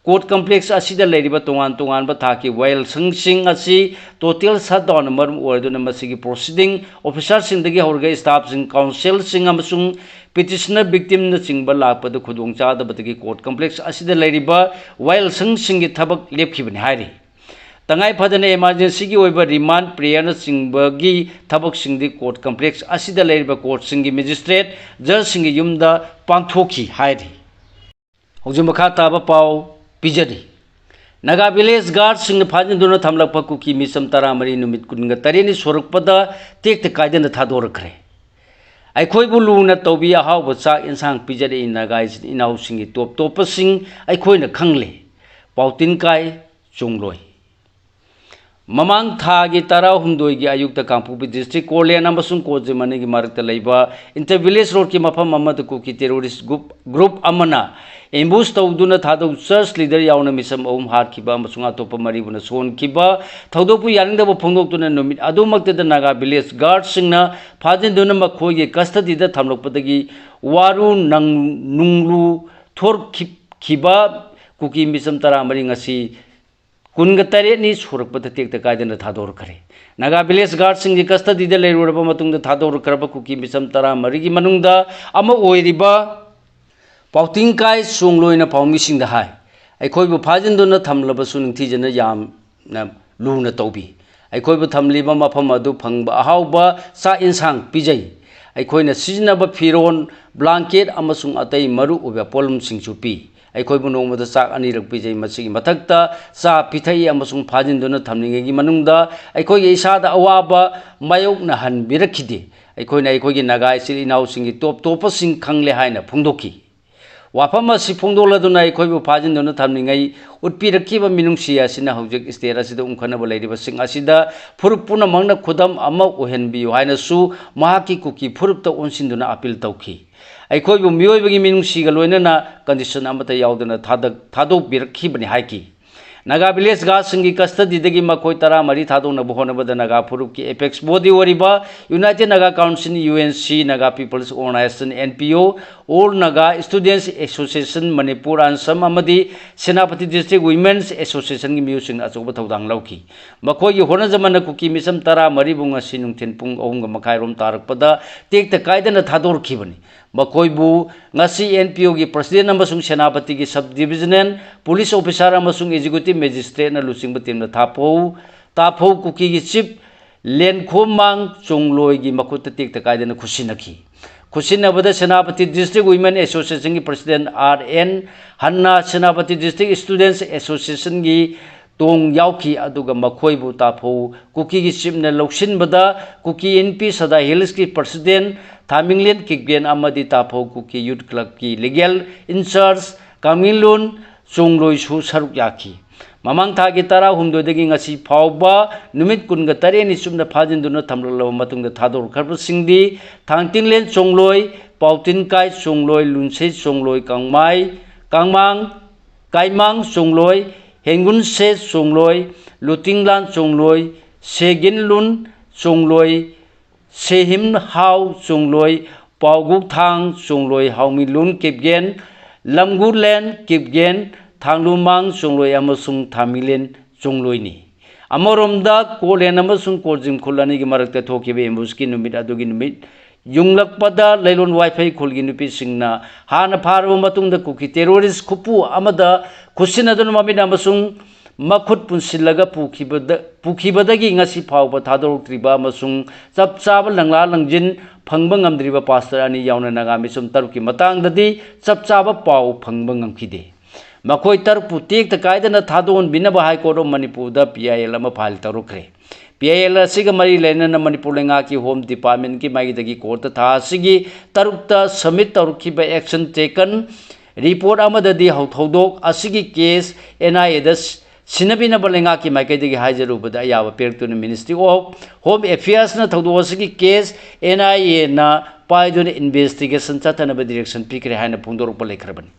Court Complex ꯑꯁꯤꯗ ꯂꯩꯔꯤꯕ ꯇꯣꯉꯥꯟ ꯇꯣꯉꯥꯟꯕ ꯊꯥꯛꯀꯤ ꯋꯥꯌꯦꯜꯁꯪꯁꯤꯡ ꯑꯁꯤ total shutdown ꯅ ꯃꯔꯝ ꯑꯣꯏꯗꯨꯅ ꯃꯁꯤꯒꯤ proceeding officer ꯁꯤꯡꯗꯒꯤ ꯍꯧꯔꯒ staff ꯁꯤꯡ, counsel ꯁꯤꯡ ꯑꯃꯁꯨꯡ petitioner victim ꯅꯆꯤꯡꯕ ꯂꯥꯛꯄꯗ ꯈꯨꯗꯣꯡꯆꯥꯗꯕꯗꯒꯤ Court Complex ꯑꯁꯤꯗ ꯂꯩꯔꯤꯕ ꯋꯥꯌꯦꯜꯁꯪꯁꯤꯡꯒꯤ ꯊꯕꯛ ꯂꯦꯞꯈꯤꯕꯅꯤ ꯍꯥꯏꯔꯤ꯫ ꯇꯉꯥꯏ ꯐꯗꯅ emergency ꯒꯤ ꯑꯣꯏꯕ remand prayer ꯅꯆꯤꯡꯕꯒꯤ ꯊꯕꯛꯁꯤꯡꯗꯤ Court Complex ꯑꯁꯤꯗ ꯂꯩꯔꯤꯕ court ꯁꯤꯡꯒꯤ magistrate, judge ꯁꯤꯡꯒꯤ ꯌꯨꯝꯗ ꯄꯥꯡꯊꯣꯛꯈꯤ ꯍꯥꯏꯔꯤ꯫ ꯍꯧꯖꯤꯛ ꯃꯈꯥ ꯇꯥꯕ ꯄꯥꯎ ꯄꯤꯖꯔꯤ꯫ Naga Village Guard ꯁꯤꯡꯅ ꯐꯥꯖꯤꯟꯗꯨꯅ ꯊꯝꯂꯛꯄ ꯀꯨꯀꯤ ꯃꯤꯆꯝ ꯇꯔꯥꯃꯔꯤ ꯅꯨꯃꯤꯠ ꯀꯨꯟꯒ ꯇꯔꯦꯠꯅꯤ ꯁꯨꯔꯛꯄꯗ ꯇꯦꯛꯇ ꯀꯥꯏꯗꯅ ꯊꯥꯗꯣꯔꯛꯈ꯭ꯔꯦ꯫ ꯑꯩꯈꯣꯏꯕꯨ ꯂꯨꯅ ꯇꯧꯕꯤ, ꯑꯍꯥꯎꯕ ꯆꯥꯛ ꯏꯟꯁꯥꯡ ꯄꯤꯖꯔꯛꯏ ꯅꯥꯒꯥ ꯏꯆꯤꯟ ꯏꯅꯥꯎꯁꯤꯡꯒꯤ ꯇꯣꯞ ꯇꯣꯞꯄꯁꯤꯡ ꯑꯩꯈꯣꯏꯅ ꯈꯪꯂꯦ꯫ ꯄꯥꯎꯇꯤꯟꯀꯥꯏ ꯆꯣꯡꯂꯣꯏ꯫ ꯃꯃꯥꯡ ꯊꯥꯒꯤ ꯇꯔꯥꯍꯨꯝꯗꯣꯏꯒꯤ ꯑꯌꯨꯛꯇ ꯀꯥꯡꯄꯣꯛꯄꯤ district ꯀꯣꯔꯂꯦꯟ ꯑꯃꯁꯨꯡ ꯀꯣꯖꯤꯃꯅꯤꯒꯤ ꯃꯔꯛꯇ ꯂꯩꯕ inter village road ꯀꯤ ꯃꯐꯝ ꯑꯃꯗ ꯀꯨꯀꯤ terrorist group, group ꯑꯃꯅ ambush ꯇꯧꯗꯨꯅ ꯊꯥꯗꯧ church leader ꯌꯥꯎꯅ ꯃꯤꯁꯝ ꯑꯍꯨꯝ ꯍꯥꯠꯈꯤꯕ ꯑꯃꯁꯨꯡ ꯑꯇꯣꯞꯄ ꯃꯔꯤꯕꯨꯅ ꯁꯣꯟꯈꯤꯕ ꯊꯧꯗꯣꯛꯄꯨ ꯌꯥꯅꯤꯡꯗꯕ ꯐꯣꯡꯗꯣꯛꯇꯨꯅ ꯅꯨꯃꯤꯠ ꯑꯗꯨꯃꯛꯇꯗ ꯅꯥꯒꯥ village guard ꯁꯤꯡꯅ ꯐꯥꯖꯤꯟꯗꯨꯅ ꯃꯈꯣꯏꯒꯤ custody ꯗ ꯊꯝꯂꯛꯄꯗꯒꯤ ꯋꯥꯔꯨ ꯅꯪ-, ꯅꯨꯡꯂꯨ ꯊꯣꯛꯈꯤꯕ ꯀꯨꯀꯤ ꯃꯤꯁꯝ ꯇꯔꯥꯃꯔꯤ ꯉꯁꯤ ꯀꯨꯟꯒ ꯇꯔꯦꯠꯅꯤ ꯁꯨꯔꯛꯄꯗ ꯇꯦꯛꯇ ꯀꯥꯏꯗꯅ ꯊꯥꯗꯣꯔꯛꯈ꯭ꯔꯦ꯫ ꯅꯥꯒꯥ village guard ꯁꯤꯡꯒꯤ custody ꯗ ꯂꯩꯔꯨꯔꯕ ꯃꯇꯨꯡꯗ ꯊꯥꯗꯣꯔꯛꯈ꯭ꯔꯕ ꯀꯨꯀꯤ ꯃꯤꯁꯝ ꯇꯔꯥꯃꯔꯤꯒꯤ ꯃꯅꯨꯡꯗ ꯑꯃ ꯑꯣꯏꯔꯤꯕ ꯄꯥꯎꯇꯤꯡꯀꯥꯏ ꯆꯣꯡꯂꯣꯏꯅ ꯄꯥꯎꯃꯤꯁꯤꯡꯗ ꯍꯥꯏ, ꯑꯩꯈꯣꯏꯕꯨ ꯐꯥꯖꯤꯟꯗꯨꯅ ꯊꯝꯂꯕꯁꯨ ꯅꯤꯡꯊꯤꯖꯅ ꯌꯥꯝꯅ ꯂꯨꯅ ꯇꯧꯕꯤ꯫ ꯑꯩꯈꯣꯏꯕꯨ ꯊꯝꯂꯤꯕ ꯃꯐꯝ ꯑꯗꯨ ꯐꯪꯕ ꯑꯍꯥꯎꯕ ꯆꯥꯛ ꯏꯟꯁꯥꯡ ꯄꯤꯖꯩ꯫ ꯑꯩꯈꯣꯏꯅ ꯁꯤꯖꯤꯟꯅꯕ ꯐꯤꯔꯣꯟ, blanket ꯑꯃꯁꯨꯡ ꯑꯇꯩ ꯃꯔꯨ ꯑꯣꯏꯕ ꯄꯣꯠꯂꯝꯁꯤꯡꯁꯨ ꯄꯤ꯫ ꯑꯩꯈꯣꯏꯕꯨ ꯅꯣꯡꯃꯗ ꯆꯥꯛ ꯑꯅꯤꯔꯛ ꯄꯤꯖꯩ꯫ ꯃꯁꯤꯒꯤ ꯃꯊꯛꯇ ꯆꯥ ꯄꯤꯊꯛꯏ ꯑꯃꯁꯨꯡ ꯐꯥꯖꯤꯟꯗꯨꯅ ꯊꯝꯂꯤꯉꯩꯒꯤ ꯃꯅꯨꯡꯗ ꯑꯩꯈꯣꯏꯒꯤ ꯏꯁꯥꯗ ꯑꯋꯥꯕ ꯃꯥꯌꯣꯛꯅꯍꯟꯕꯤꯔꯛꯈꯤꯗꯦ꯫ ꯑꯩꯈꯣꯏꯅ ꯑꯩꯈꯣꯏꯒꯤ ꯅꯥꯒꯥ ꯏꯆꯤꯜ ꯏꯅꯥꯎꯁꯤꯡꯒꯤ ꯇꯣꯞ ꯇꯣꯞꯄꯁꯤꯡ ꯈꯪꯂꯦ ꯍꯥꯏꯅ ꯐꯣꯡꯗꯣꯛꯈꯤ꯫ ꯋꯥꯐꯝ ꯑꯁꯤ ꯐꯣꯡꯗꯣꯛꯂꯗꯨꯅ ꯑꯩꯈꯣꯏꯕꯨ ꯐꯥꯖꯤꯟꯗꯨꯅ ꯊꯝꯂꯤꯉꯩ ꯎꯠꯄꯤꯔꯛꯈꯤꯕ ꯃꯤꯅꯨꯡꯁꯤ ꯑꯁꯤꯅ ꯍꯧꯖꯤꯛ state ꯑꯁꯤꯗ ꯎꯪꯈꯠꯅꯕ ꯂꯩꯔꯤꯕꯁꯤꯡ ꯑꯁꯤꯗ ꯐꯨꯔꯨꯞ ꯄꯨꯝꯅꯃꯛꯅ ꯈꯨꯗꯝ ꯑꯃ ꯑꯣꯏꯍꯟꯕꯤꯌꯨ ꯍꯥꯏꯅꯁꯨ ꯃꯍꯥꯛꯀꯤ ꯀꯨꯀꯤ ꯐꯨꯔꯨꯞꯇ ꯑꯣꯟꯁꯤꯟꯗꯨꯅ appeal ꯇꯧꯈꯤ꯫ ꯑꯩꯈꯣꯏꯕꯨ ꯃꯤꯑꯣꯏꯕꯒꯤ ꯃꯤꯅꯨꯡꯁꯤꯒ ꯂꯣꯏꯅꯅ condition ꯑꯃꯠꯇ ꯌꯥꯎꯗꯅ ꯊꯥꯗ-, ꯊꯥꯗꯣꯛꯄꯤꯔꯛꯈꯤꯕꯅꯤ ꯍꯥꯏꯈꯤ꯫ ꯅꯥꯒꯥ village guard ꯁꯤꯡꯒꯤ custody ꯗꯒꯤ ꯃꯈꯣꯏ ꯇꯔꯥꯃꯔꯤ ꯊꯥꯗꯣꯛꯅꯕ ꯍꯣꯠꯅꯕꯗ ꯅꯥꯒꯥ ꯐꯨꯔꯨꯞꯀꯤ apex body ꯑꯣꯏꯔꯤꯕ United Naga Council, U N C, Naga People's Organisation, N P O, All Naga Students Association, Manipur, ANSAM ꯑꯃꯗꯤ Senapati District Women's Association ꯒꯤ ꯃꯤꯑꯣꯏꯁꯤꯡꯅ ꯑꯆꯧꯕ ꯊꯧꯗꯥꯡ ꯂꯧꯈꯤ꯫ ꯃꯈꯣꯏꯒꯤ ꯍꯣꯠꯅꯖꯃꯟꯅ ꯀꯨꯀꯤ ꯃꯤꯁꯝ ꯇꯔꯥꯃꯔꯤꯕꯨ ꯉꯁꯤ ꯅꯨꯡꯊꯤꯜ ꯄꯨꯡ ꯑꯍꯨꯝꯒ ꯃꯈꯥꯏ ꯔꯣꯝ ꯇꯥꯔꯛꯄꯗ ꯇꯦꯛꯇ ꯀꯥꯏꯗꯅ ꯊꯥꯗꯣꯔꯛꯈꯤꯕꯅꯤ꯫ ꯃꯈꯣꯏꯕꯨ ꯉꯁꯤ N P O ꯒꯤ president ꯑꯃꯁꯨꯡ ꯁꯦꯅꯥꯄꯇꯤꯒꯤ sub divisional police officer ꯑꯃꯁꯨꯡ executive magistrate ꯅ ꯂꯨꯆꯤꯡꯕ team ꯅ ꯊꯥꯐꯧ, ꯊꯥꯐꯧ ꯀꯨꯀꯤꯒꯤ chief ꯂꯦꯟꯈꯣꯝꯃꯥꯡ ꯆꯣꯡꯂꯣꯏꯒꯤ ꯃꯈꯨꯠꯇ ꯇꯦꯛꯇ ꯀꯥꯏꯗꯅ ꯈꯨꯠꯁꯤꯟꯅꯈꯤ꯫ ꯈꯨꯠꯁꯤꯟꯅꯕꯗ ꯁꯦꯅꯥꯄꯇꯤ District Women Association ꯒꯤ president R N ꯍꯟꯅ, ꯁꯦꯅꯥꯄꯇꯤ District Students Association ꯒꯤ ꯇꯣꯡ ꯌꯥꯎꯈꯤ꯫ ꯑꯗꯨꯒ ꯃꯈꯣꯏꯕꯨ ꯇꯥꯐꯧ ꯀꯨꯀꯤꯒꯤ ꯆꯤꯞꯅ ꯂꯧꯁꯤꯟꯕꯗ ꯀꯨꯀꯤ ꯏꯟꯄꯤ ꯁꯗꯥ ꯍꯤꯜꯁꯀꯤ ꯄ꯭ꯔꯁꯤꯗꯦꯟ ꯊꯥꯃꯤꯡꯂꯦꯟ ꯀꯤꯞꯒꯦꯟ ꯑꯃꯗꯤ ꯇꯥꯐꯧ ꯀꯨꯀꯤ ꯌꯨꯠ ꯀ꯭ꯂꯕꯀꯤ ꯂꯤꯒꯦꯜ ꯏꯟꯆꯥꯔꯖ ꯀꯥꯃꯤꯂꯨꯟ ꯆꯣꯡꯂꯣꯏꯁꯨ ꯁꯔꯨꯛ ꯌꯥꯈꯤ꯫ ꯃꯃꯥꯡ ꯊꯥꯒꯤ ꯇꯔꯥꯍꯨꯝꯗꯣꯏꯗꯒꯤ ꯉꯁꯤ ꯐꯥꯎꯕ ꯅꯨꯃꯤꯠ ꯀꯨꯟꯒ ꯇꯔꯦꯠꯅꯤ ꯆꯨꯞꯅ ꯐꯥꯖꯤꯟꯗꯨꯅ ꯊꯝꯂꯛꯂꯕ ꯃꯇꯨꯡꯗ ꯊꯥꯗꯣꯔꯛꯈ꯭ꯔꯕꯁꯤꯡꯗꯤ ꯊꯥꯡꯇꯤꯡꯂꯦꯟ ꯆꯣꯡꯂꯣꯏ, ꯄꯥꯎꯇꯤꯟꯀꯥꯏ ꯆꯣꯡꯂꯣꯏ, ꯂꯨꯟꯁꯦ ꯆꯣꯡꯂꯣꯏ, ꯀꯪꯃꯥꯏ, ꯀꯥꯡꯃꯥꯡ, ꯀꯥꯏꯃꯥꯡ ꯆꯣꯡꯂꯣꯏ, ꯍꯦꯡꯒꯨꯟꯁꯦ ꯆꯣꯡꯂꯣꯏ, ꯂꯨꯇꯤꯡꯂꯥꯟ ꯆꯣꯡꯂꯣꯏ, ꯁꯦꯒꯤꯟꯂꯨꯟ ꯆꯣꯡꯂꯣꯏ, ꯁꯦꯍꯤꯝꯍꯥꯎ ꯆꯣꯡꯂꯣꯏ, ꯄꯥꯎꯒꯨꯛꯊꯥꯡ ꯆꯣꯡꯂꯣꯏ, ꯍꯥꯎꯃꯤꯂꯨꯟ ꯀꯤꯞꯒꯦꯟ, ꯂꯝꯒꯨꯂꯦꯟ ꯀꯤꯞꯒꯦꯟ, ꯊꯥꯡꯂꯨꯃꯥꯡ ꯆꯣꯡꯂꯣꯏ ꯑꯃꯁꯨꯡ ꯊꯥꯃꯤꯂꯦꯟ ꯆꯣꯡꯂꯣꯏꯅꯤ꯫ ꯑꯃꯔꯣꯝꯗ ꯀꯣꯂꯦꯟ ꯑꯃꯁꯨꯡ ꯀꯣꯔꯖꯤꯝ ꯈꯨꯜ ꯑꯅꯤꯒꯤ ꯃꯔꯛꯇ ꯊꯣꯛꯈꯤꯕ ꯑꯦꯝꯕꯨꯁꯀꯤ ꯅꯨꯃꯤꯠ ꯑꯗꯨꯒꯤ ꯅꯨꯃꯤꯠ ꯌꯨꯡꯂꯛꯄꯗ ꯂꯩꯔꯣꯟ ꯋꯥꯏꯐꯩ ꯈꯨꯜꯒꯤ ꯅꯨꯄꯤꯁꯤꯡꯅ ꯍꯥꯟꯅ ꯐꯥꯔꯕ ꯃꯇꯨꯡꯗ ꯀꯨꯀꯤ ꯇꯦꯔꯣꯔꯤꯁ ꯈꯨꯄꯨ ꯑꯃꯗ ꯈꯨꯠꯁꯤꯟꯅꯗꯨꯅ ꯃꯃꯤꯠ ꯑꯃꯁꯨꯡ ꯃꯈꯨꯠ ꯄꯨꯟꯁꯤꯜꯂꯒ ꯄꯨꯈꯤꯕꯗ-, ꯄꯨꯈꯤꯕꯗꯒꯤ ꯉꯁꯤ ꯐꯥꯎꯕ ꯊꯥꯗꯣꯔꯛꯇ꯭ꯔꯤꯕ ꯑꯃꯁꯨꯡ ꯆꯞ ꯆꯥꯕ ꯂꯪꯂꯥ ꯂꯪꯖꯤꯟ ꯐꯪꯕ ꯉꯝꯗ꯭ꯔꯤꯕ ꯄꯥꯁꯇꯔ ꯑꯅꯤ ꯌꯥꯎꯅ ꯅꯥꯒꯥ ꯃꯤꯁꯝ ꯇꯔꯨꯛꯀꯤ ꯃꯇꯥꯡꯗꯗꯤ ꯆꯞ ꯆꯥꯕ ꯄꯥꯎ ꯐꯪꯕ ꯉꯝꯈꯤꯗꯦ꯫ ꯃꯈꯣꯏ ꯇꯔꯨꯛꯄꯨ ꯇꯦꯛꯇ ꯀꯥꯏꯗꯅ ꯊꯥꯗꯣꯛꯍꯟꯕꯤꯅꯕ ꯍꯥꯏ ꯀꯣꯔꯠ ꯑꯣꯐ ꯃꯅꯤꯄꯨꯔꯗ ꯄꯤ ꯑꯥꯏ ꯑꯦꯜ ꯑꯃ ꯐꯥꯏꯜ ꯇꯧꯔꯛꯈ꯭ꯔꯦ꯫ ꯄꯤ ꯑꯥꯏ ꯑꯦꯜ ꯑꯁꯤꯒ ꯃꯔꯤ ꯂꯩꯅꯅ ꯃꯅꯤꯄꯨꯔ ꯂꯩꯉꯥꯛꯀꯤ ꯍꯣꯝ ꯗꯤꯄꯥꯔꯠꯃꯦꯟꯒꯤ ꯃꯥꯏꯀꯩꯗꯒꯤ ꯀꯣꯔꯠꯇ ꯊꯥ ꯑꯁꯤꯒꯤ ꯇꯔꯨꯛꯇ ꯁꯕꯃꯤꯠ ꯇꯧꯔꯛꯈꯤꯕ ꯑꯦꯛꯁꯟ ꯇꯦꯀꯟ ꯔꯤꯄꯣꯔꯠ ꯑꯃꯗꯗꯤ ꯍꯧ-, ꯊꯧꯗꯣꯛ ꯑꯁꯤꯒꯤ ꯀꯦꯁ ꯑꯦꯟ ꯑꯥꯏ ꯑꯦꯗ ꯁꯤꯟꯅꯕꯤꯅꯕ ꯂꯩꯉꯥꯛꯀꯤ ꯃꯥꯏꯀꯩꯗꯒꯤ ꯍꯥꯏꯖꯔꯨꯕꯗ ꯑꯌꯥꯕ ꯄꯤꯔꯛꯇꯨꯅ ꯃꯤꯅꯤꯁꯇ꯭ꯔꯤ ꯑꯣꯐ ꯍꯣꯝ ꯑꯦꯐꯤꯌꯔꯁꯅ ꯊꯧꯗꯣꯛ ꯑꯁꯤꯒꯤ ꯀꯦꯁ ꯑꯦꯟ ꯑꯥꯏ ꯑꯦꯅ ꯄꯥꯏꯗꯨꯅ ꯏꯟꯚꯦꯁꯇꯤꯒꯦꯁꯟ ꯆꯠꯊꯅꯕ ꯗꯤꯔꯦꯛꯁꯟ ꯄꯤꯈ꯭ꯔꯦ ꯍꯥꯏꯅ ꯐꯣꯡꯗꯣꯔꯛꯄ ꯂꯩꯈ꯭ꯔꯕꯅꯤ꯫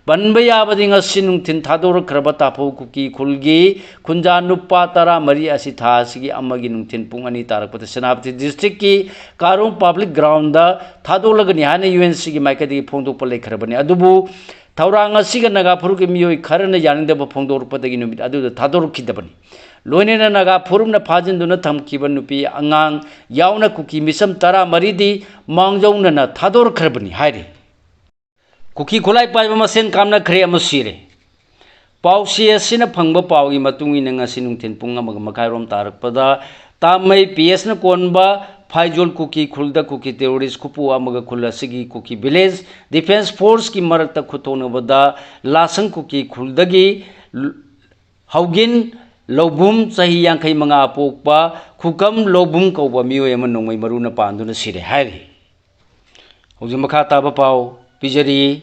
ꯄꯟꯕ ꯌꯥꯕꯗꯤ ꯉꯁꯤ ꯅꯨꯡꯊꯤꯜ ꯊꯥꯗꯣꯔꯛꯈ꯭ꯔꯕ ꯇꯥꯐꯧ ꯀꯨꯀꯤ ꯈꯨꯜꯒꯤ ꯈꯨꯟꯖꯥ ꯅꯨꯄꯥ ꯇꯔꯥꯃꯔꯤ ꯑꯁꯤ ꯊꯥ ꯑꯁꯤꯒꯤ ꯑꯃꯒꯤ ꯅꯨꯡꯊꯤꯜ ꯄꯨꯡ ꯑꯅꯤ ꯇꯥꯔꯛꯄꯗ ꯁꯦꯅꯥꯄꯇꯤ ꯗꯤꯁꯇ꯭ꯔꯤꯛꯀꯤ ꯀꯥꯔꯣꯡ ꯄꯕ꯭ꯂꯤꯛ ꯒ꯭ꯔꯥꯎꯟꯗ ꯊꯥꯗꯣꯛꯂꯒꯅꯤ ꯍꯥꯏꯅ ꯌꯨ ꯑꯦꯟ ꯁꯤꯒꯤ ꯃꯥꯏꯀꯩꯗꯒꯤ ꯐꯣꯡꯗꯣꯛꯄ ꯂꯩꯈ꯭ꯔꯕꯅꯤ꯫ ꯑꯗꯨꯕꯨ ꯊꯧꯔꯥꯡ ꯑꯁꯤꯒ ꯅꯥꯒꯥ ꯐꯨꯔꯨꯞꯀꯤ ꯃꯤꯑꯣꯏ ꯈꯔꯅ ꯌꯥꯅꯤꯡꯗꯕ ꯐꯣꯡꯗꯣꯔꯛꯄꯗꯒꯤ ꯅꯨꯃꯤꯠ ꯑꯗꯨꯗ ꯊꯥꯗꯣꯔꯛꯈꯤꯗꯕꯅꯤ꯫ ꯂꯣꯏꯅꯅ ꯅꯥꯒꯥ ꯐꯨꯔꯨꯞꯅ ꯐꯥꯖꯤꯟꯗꯨꯅ ꯊꯝꯈꯤꯕ ꯅꯨꯄꯤ ꯑꯉꯥꯡ ꯌꯥꯎꯅ ꯀꯨꯀꯤ ꯃꯤꯁꯝ ꯇꯔꯥꯃꯔꯤꯗꯤ ꯃꯥꯡꯖꯧꯅꯅ ꯊꯥꯗꯣꯔꯛꯈ꯭ꯔꯕꯅꯤ ꯍꯥꯏꯔꯤ꯫ ꯀꯨꯀꯤ ꯈꯨꯠꯂꯥꯏ ꯄꯥꯏꯕ ꯃꯁꯦꯟ ꯀꯥꯞꯅꯈ꯭ꯔꯦ ꯑꯃ ꯁꯤꯔꯦ꯫ ꯄꯥꯎꯆꯦ ꯑꯁꯤꯅ ꯐꯪꯕ ꯄꯥꯎꯒꯤ ꯃꯇꯨꯡ ꯏꯟꯅ ꯉꯁꯤ ꯅꯨꯡꯊꯤꯜ ꯄꯨꯡ ꯑꯃꯒ ꯃꯈꯥꯏꯔꯣꯝ ꯇꯥꯔꯛꯄꯗ ꯇꯥꯃꯩ ꯄꯤ ꯑꯦꯁꯅ ꯀꯣꯟꯕ ꯐꯥꯏꯖꯣꯜ ꯀꯨꯀꯤ ꯈꯨꯜꯗ ꯀꯨꯀꯤ ꯇꯦꯔꯣꯔꯤꯁ ꯈꯨꯄꯨ ꯑꯃꯒ ꯈꯨꯜ ꯑꯁꯤꯒꯤ ꯀꯨꯀꯤ ꯚꯤꯂꯦꯖ ꯗꯤꯐꯦꯟꯁ ꯐꯣꯔꯁꯀꯤ ꯃꯔꯛꯇ ꯈꯨꯠꯊꯣꯛꯅꯕꯗ ꯂꯥꯁꯪ ꯀꯨꯀꯤ ꯈꯨꯜꯗꯒꯤ ꯂꯨ-, ꯍꯧꯒꯤꯟ ꯂꯧꯕꯨꯝ, ꯆꯍꯤ ꯌꯥꯡꯈꯩ ꯃꯉꯥ ꯄꯣꯛꯄ ꯈꯨꯀꯝ ꯂꯧꯕꯨꯝ ꯀꯧꯕ ꯃꯤꯑꯣꯏ ꯑꯃ ꯅꯣꯡꯃꯩ ꯃꯔꯨꯅ ꯄꯥꯟꯗꯨꯅ ꯁꯤꯔꯦ ꯍꯥꯏꯔꯤ꯫ ꯍꯧꯖꯤꯛ ꯃꯈꯥ ꯇꯥꯕ ꯄꯥꯎ ꯄꯤꯖꯔꯤ꯫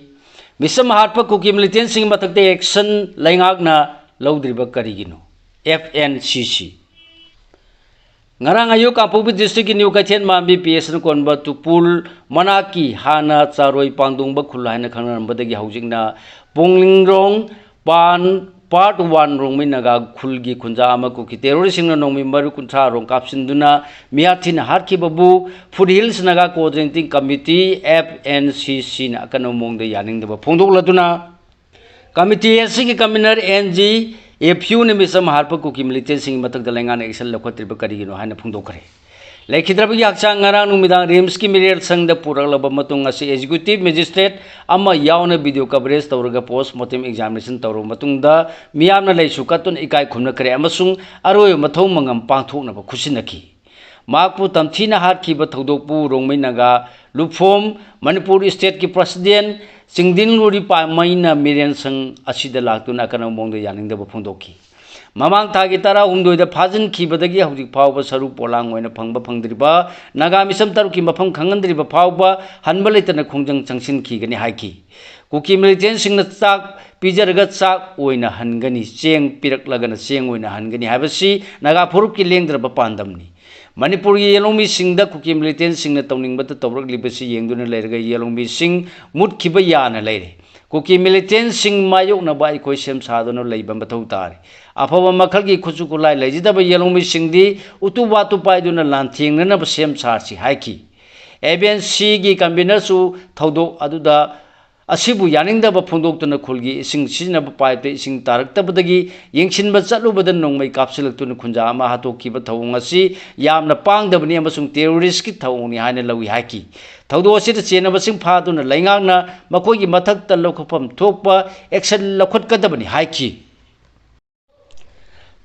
ꯃꯤꯁꯝ ꯍꯥꯠꯄ ꯀꯨꯀꯤ ꯃꯤꯂꯤꯇꯦꯟꯁꯤꯡꯒꯤ ꯃꯊꯛꯇ action ꯂꯩꯉꯥꯛꯅ ꯂꯧꯗ꯭ꯔꯤꯕ ꯀꯔꯤꯒꯤꯅꯣ? F N C C꯫ ꯉꯔꯥꯡ ꯑꯌꯨꯛ ꯀꯥꯡꯄꯣꯛꯄꯤ district ꯀꯤ ꯅ꯭ꯌꯨ ꯀꯩꯊꯦꯜ ꯃꯥꯟꯕꯤ P S ꯅ ꯀꯣꯟꯕ ꯇꯨꯄꯨꯜ ꯃꯅꯥꯛꯀꯤ, ꯍꯥꯟꯅ ꯆꯥꯔꯣꯏ ꯄꯥꯡꯗꯣꯡꯕ ꯈꯨꯜ ꯍꯥꯏꯅ ꯈꯪꯅꯔꯝꯕꯗꯒꯤ ꯍꯧꯖꯤꯛꯅ ꯄꯣꯡꯂꯤꯡꯔꯣꯡ ꯄꯥꯟ part one ꯔꯣꯡꯃꯩ ꯅꯥꯒꯥ ꯈꯨꯜꯒꯤ ꯈꯨꯟꯖꯥ ꯑꯃ ꯀꯨꯀꯤ terrorist ꯁꯤꯡꯅ ꯅꯣꯡꯃꯩ ꯃꯔꯨ ꯀꯨꯟꯊ꯭ꯔꯥ ꯔꯣꯝ ꯀꯥꯞꯁꯤꯟꯗꯨꯅ ꯃꯤꯌꯥꯊꯤꯅ ꯍꯥꯠꯈꯤꯕꯕꯨ Foot Hills Naga Coordinating Committee, F N C C ꯅ ꯑꯀꯟꯕ ꯃꯑꯣꯡꯗ ꯌꯥꯅꯤꯡꯗꯕ ꯐꯣꯡꯗꯣꯛꯂꯗꯨꯅ, committee ꯑꯁꯤꯒꯤ convener N G F U ꯅ ꯃꯤꯁꯝ ꯍꯥꯠꯄ ꯀꯨꯀꯤ ꯃꯤꯂꯤꯇꯦꯟꯁꯤꯡꯒꯤ ꯃꯊꯛꯇ ꯂꯩꯉꯥꯛꯅ action ꯂꯧꯈꯠꯇ꯭ꯔꯤꯕ ꯀꯔꯤꯒꯤꯅꯣ ꯍꯥꯏꯅ ꯐꯣꯡꯗꯣꯛꯈ꯭ꯔꯦ꯫ ꯂꯩꯈꯤꯗ꯭ꯔꯕꯒꯤ ꯍꯛꯆꯥꯡ ꯉꯔꯥꯡ ꯅꯨꯃꯤꯗꯥꯡ RIMS ꯀꯤ ꯃꯤꯔꯦꯜ ꯁꯪꯗ ꯄꯨꯔꯛꯂꯕ ꯃꯇꯨꯡ, ꯉꯁꯤ executive magistrate ꯑꯃ ꯌꯥꯎꯅ video coverage ꯇꯧꯔꯒ post mortem examination ꯇꯧꯔꯕ ꯃꯇꯨꯡꯗ, ꯃꯤꯌꯥꯝꯅ ꯂꯩꯁꯨ ꯀꯠꯇꯨꯅ ꯏꯀꯥꯏ ꯈꯨꯝꯅꯈ꯭ꯔꯦ ꯑꯃꯁꯨꯡ ꯑꯔꯣꯏꯕ ꯃꯊꯧ ꯃꯉꯝ ꯄꯥꯡꯊꯣꯛꯅꯕ ꯈꯨꯠꯁꯤꯟꯅꯈꯤ꯫ ꯃꯍꯥꯛꯄꯨ ꯇꯝꯊꯤꯅ ꯍꯥꯠꯈꯤꯕ ꯊꯧꯗꯣꯛꯄꯨ ꯔꯣꯡꯃꯩ ꯅꯥꯒꯥ ꯂꯨꯞꯐꯣꯝ, ꯃꯅꯤꯄꯨꯔ state ꯀꯤ president ꯆꯤꯡꯗꯤꯟ ꯂꯨꯔꯤ ꯄꯥꯃꯩꯅ ꯃꯤꯔꯦꯟ ꯁꯪ ꯑꯁꯤꯗ ꯂꯥꯛꯇꯨꯅ ꯑꯀꯟꯕ ꯃꯑꯣꯡꯗ ꯌꯥꯅꯤꯡꯗꯕ ꯐꯣꯡꯗꯣꯛꯈꯤ꯫ ꯃꯃꯥꯡ ꯊꯥꯒꯤ ꯇꯔꯥꯍꯨꯝꯗꯣꯏꯗ ꯐꯥꯖꯤꯟꯈꯤꯕꯗꯒꯤ ꯍꯧꯖꯤꯛ ꯐꯥꯎꯕ ꯁꯔꯨ ꯄꯣꯂꯥꯡ ꯑꯣꯏꯅ ꯐꯪꯕ ꯐꯪꯗ꯭ꯔꯤꯕ ꯅꯥꯒꯥ ꯃꯤꯁꯝ ꯇꯔꯨꯛꯀꯤ ꯃꯐꯝ ꯈꯪꯍꯟꯗ꯭ꯔꯤꯕ ꯐꯥꯎꯕ ꯍꯟꯕ ꯂꯩꯇꯅ ꯈꯣꯡꯖꯪ ꯆꯪꯁꯤꯟꯈꯤꯒꯅꯤ ꯍꯥꯏꯈꯤ꯫ ꯀꯨꯀꯤ ꯃꯤꯂꯤꯇꯦꯟꯁꯤꯡꯅ ꯆꯥꯛ ꯄꯤꯖꯔꯒ ꯆꯥꯛ ꯑꯣꯏꯅ ꯍꯟꯒꯅꯤ, ꯆꯦꯡ ꯄꯤꯔꯛꯂꯒꯅ ꯆꯦꯡ ꯑꯣꯏꯅ ꯍꯟꯒꯅꯤ ꯍꯥꯏꯕꯁꯤ ꯅꯥꯒꯥ ꯐꯨꯔꯨꯞꯀꯤ ꯂꯦꯡꯗ꯭ꯔꯕ ꯄꯥꯟꯗꯝꯅꯤ꯫ ꯃꯅꯤꯄꯨꯔꯒꯤ ꯌꯦꯜꯍꯧꯃꯤꯁꯤꯡꯗ ꯀꯨꯀꯤ ꯃꯤꯂꯤꯇꯦꯟꯁꯤꯡꯅ ꯇꯧꯅꯤꯡꯕꯇ ꯇꯧꯔꯛꯂꯤꯕꯁꯤ ꯌꯦꯡꯗꯨꯅ ꯂꯩꯔꯒ ꯌꯦꯜꯍꯧꯃꯤꯁꯤꯡ ꯃꯨꯠꯈꯤꯕ ꯌꯥꯅ ꯂꯩꯔꯦ꯫ ꯀꯨꯀꯤ ꯃꯤꯂꯤꯇꯦꯟꯁꯤꯡ ꯃꯥꯌꯣꯛꯅꯕ ꯑꯩꯈꯣꯏ ꯁꯦꯝ ꯁꯥꯗꯨꯅ ꯂꯩꯕ ꯃꯊꯧ ꯇꯥꯔꯤ꯫ ꯑꯐꯕ ꯃꯈꯜꯒꯤ ꯈꯨꯠꯁꯨ ꯈꯨꯠꯂꯥꯏ ꯂꯩꯖꯗꯕ ꯌꯦꯜꯍꯧꯃꯤꯁꯤꯡꯗꯤ ꯎꯇꯨ ꯋꯥꯇꯨ ꯄꯥꯏꯗꯨꯅ ꯂꯥꯟꯊꯦꯡꯅꯅꯕ ꯁꯦꯝ ꯁꯥꯔꯁꯤ ꯍꯥꯏꯈꯤ꯫ F N C ꯒꯤ convener ꯁꯨ ꯊꯧꯗꯣꯛ ꯑꯗꯨꯗ ꯑꯁꯤꯕꯨ ꯌꯥꯅꯤꯡꯗꯕ ꯐꯣꯡꯗꯣꯛꯇꯨꯅ ꯈꯨꯜꯒꯤ ꯏꯁꯤꯡ ꯁꯤꯖꯤꯟꯅꯕ pipe ꯇ ꯏꯁꯤꯡ ꯇꯥꯔꯛꯇꯕꯗꯒꯤ ꯌꯦꯡꯁꯤꯟꯕ ꯆꯠꯂꯨꯕꯗ ꯅꯣꯡꯃꯩ ꯀꯥꯞꯁꯤꯜꯂꯛꯇꯨꯅ ꯈꯨꯟꯖꯥ ꯑꯃ ꯍꯥꯠꯇꯣꯛꯈꯤꯕ ꯊꯧꯑꯣꯡ ꯑꯁꯤ ꯌꯥꯝꯅ ꯄꯥꯡꯗꯕꯅꯤ ꯑꯃꯁꯨꯡ terrorist ꯀꯤ ꯊꯧꯑꯣꯡꯅꯤ ꯍꯥꯏꯅ ꯂꯧꯏ ꯍꯥꯏꯈꯤ꯫ ꯊꯧꯗꯣꯛ ꯑꯁꯤꯗ ꯆꯦꯟꯅꯕꯁꯤꯡ ꯐꯥꯗꯨꯅ ꯂꯩꯉꯥꯛꯅ ꯃꯈꯣꯏꯒꯤ ꯃꯊꯛꯇ ꯂꯧꯈꯠꯐꯝ ꯊꯣꯛꯄ action ꯂꯧꯈꯠꯀꯗꯕꯅꯤ ꯍꯥꯏꯈꯤ꯫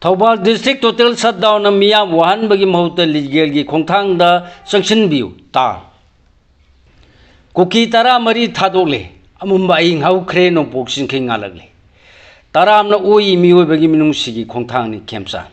ꯊꯧꯕꯥꯜ district total shutdown ꯅ ꯃꯤꯌꯥꯝ ꯋꯥꯍꯟꯕꯒꯤ ꯃꯍꯨꯠꯇ legal ꯒꯤ ꯈꯣꯡꯊꯥꯡꯗ ꯆꯪꯁꯤꯟꯕꯤꯌꯨ ꯇꯥ꯫ ꯀꯨꯀꯤ ꯇꯔꯥꯃꯔꯤ ꯊꯥꯗꯣꯛꯂꯦ꯫ ꯑꯃꯝꯕ ꯑꯍꯤꯡ ꯍꯧꯈ꯭ꯔꯦ, ꯅꯣꯡꯄꯣꯛ ꯆꯤꯡꯈꯩ ꯉꯥꯜꯂꯛꯂꯦ꯫ ꯇꯔꯥꯝꯅ ꯑꯣꯛꯏ ꯃꯤꯑꯣꯏꯕꯒꯤ ꯃꯤꯅꯨꯡꯁꯤꯒꯤ ꯈꯣꯡꯊꯥꯡꯅꯤ ꯈꯦꯝꯆꯥꯟ꯫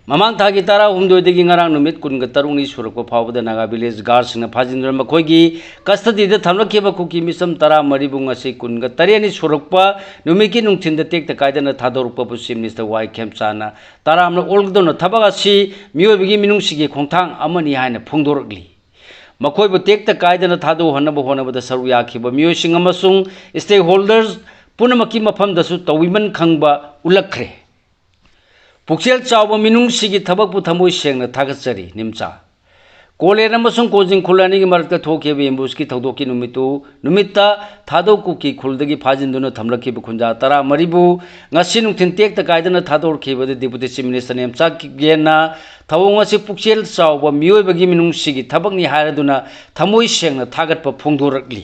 ꯃꯃꯥꯡ ꯊꯥꯒꯤ ꯇꯔꯥꯍꯨꯝꯗꯣꯏꯗꯒꯤ ꯉꯔꯥꯡ ꯅꯨꯃꯤꯠ ꯀꯨꯟꯒ ꯇꯔꯨꯛꯅꯤ ꯁꯨꯔꯛꯄ ꯐꯥꯎꯕꯗ ꯅꯥꯒꯥ ꯚꯤꯂꯦꯖ ꯒꯥꯔꯗꯁꯤꯡꯅ ꯐꯥꯖꯤꯟꯗꯨꯅ ꯃꯈꯣꯏꯒꯤ ꯀꯁꯇꯗꯤꯗ ꯊꯝꯂꯛꯈꯤꯕ ꯀꯨꯀꯤ ꯃꯤꯆꯝ ꯇꯔꯥꯃꯔꯤꯕꯨ ꯉꯁꯤ ꯀꯨꯟꯒ ꯇꯔꯦꯠꯅꯤ ꯁꯨꯔꯛꯄ ꯅꯨꯃꯤꯠꯀꯤ ꯅꯨꯡꯊꯤꯟꯗ ꯇꯦꯛꯇ ꯀꯥꯏꯗꯅ ꯊꯥꯗꯣꯔꯛꯄꯕꯨ ꯆꯤꯐ ꯃꯤꯅꯤꯁꯇꯔ ꯋꯥꯏ ꯈꯦꯝꯆꯥꯟꯅ ꯇꯔꯥꯝꯅ ꯑꯣꯛꯂꯗꯧꯅ ꯊꯕꯛ ꯑꯁꯤ ꯃꯤꯑꯣꯏꯕꯒꯤ ꯃꯤꯅꯨꯡꯁꯤꯒꯤ ꯈꯣꯡꯊꯥꯡ ꯑꯃꯅꯤ ꯍꯥꯏꯅ ꯐꯣꯡꯗꯣꯔꯛꯂꯤ꯫ ꯃꯈꯣꯏꯕꯨ ꯇꯦꯛꯇ ꯀꯥꯏꯗꯅ ꯊꯥꯗꯣꯛꯍꯟꯅꯕ ꯍꯣꯠꯅꯕꯗ ꯁꯔꯨꯛ ꯌꯥꯈꯤꯕ ꯃꯤꯑꯣꯏꯁꯤꯡ ꯑꯃꯁꯨꯡ stakeholders ꯄꯨꯝꯅꯃꯛꯀꯤ ꯃꯐꯝꯗꯁꯨ ꯇꯧꯕꯤꯃꯟ ꯈꯪꯕ ꯎꯠꯂꯛꯈ꯭ꯔꯦ꯫ ꯄꯨꯛꯆꯦꯜ ꯆꯥꯎꯕ ꯃꯤꯅꯨꯡꯁꯤꯒꯤ ꯊꯕꯛꯄꯨ ꯊꯃꯣꯏ ꯁꯦꯡꯅ ꯊꯥꯒꯠꯆꯔꯤ꯫ ꯅꯤꯝꯆꯥ꯫ ꯀꯣꯂꯦꯟ ꯑꯃꯁꯨꯡ ꯀꯣꯖꯤꯡ ꯈꯨꯜ ꯑꯅꯤꯒꯤ ꯃꯔꯛꯇ ꯊꯣꯛꯈꯤꯕ ꯑꯦꯝꯕꯨꯁꯀꯤ ꯊꯧꯗꯣꯛꯀꯤ ꯅꯨꯃꯤꯠꯇꯨ, ꯅꯨꯃꯤꯠꯇ ꯊꯥꯗꯣꯛ ꯀꯨꯀꯤ ꯈꯨꯜꯗꯒꯤ ꯐꯥꯖꯤꯟꯗꯨꯅ ꯊꯝꯂꯛꯈꯤꯕ ꯈꯨꯟꯖꯥ ꯇꯔꯥꯃꯔꯤꯕꯨ ꯉꯁꯤ ꯅꯨꯡꯊꯤꯜ ꯇꯦꯛꯇ ꯀꯥꯏꯗꯅ ꯊꯥꯗꯣꯛꯈꯤꯕꯗ ꯗꯤꯄꯨꯇꯤ ꯆꯤꯐ ꯃꯤꯅꯤꯁꯇꯔ ꯅꯦꯝꯆꯥ ꯀꯤꯞꯒꯦꯟꯅ ꯊꯧꯑꯣꯡ ꯑꯁꯤ ꯄꯨꯛꯆꯦꯜ ꯆꯥꯎꯕ ꯃꯤꯑꯣꯏꯕꯒꯤ ꯃꯤꯅꯨꯡꯁꯤꯒꯤ ꯊꯕꯛꯅꯤ ꯍꯥꯏꯔꯗꯨꯅ ꯊꯃꯣꯏ ꯁꯦꯡꯅ ꯊꯥꯒꯠꯄ ꯐꯣꯡꯗꯣꯔꯛꯂꯤ꯫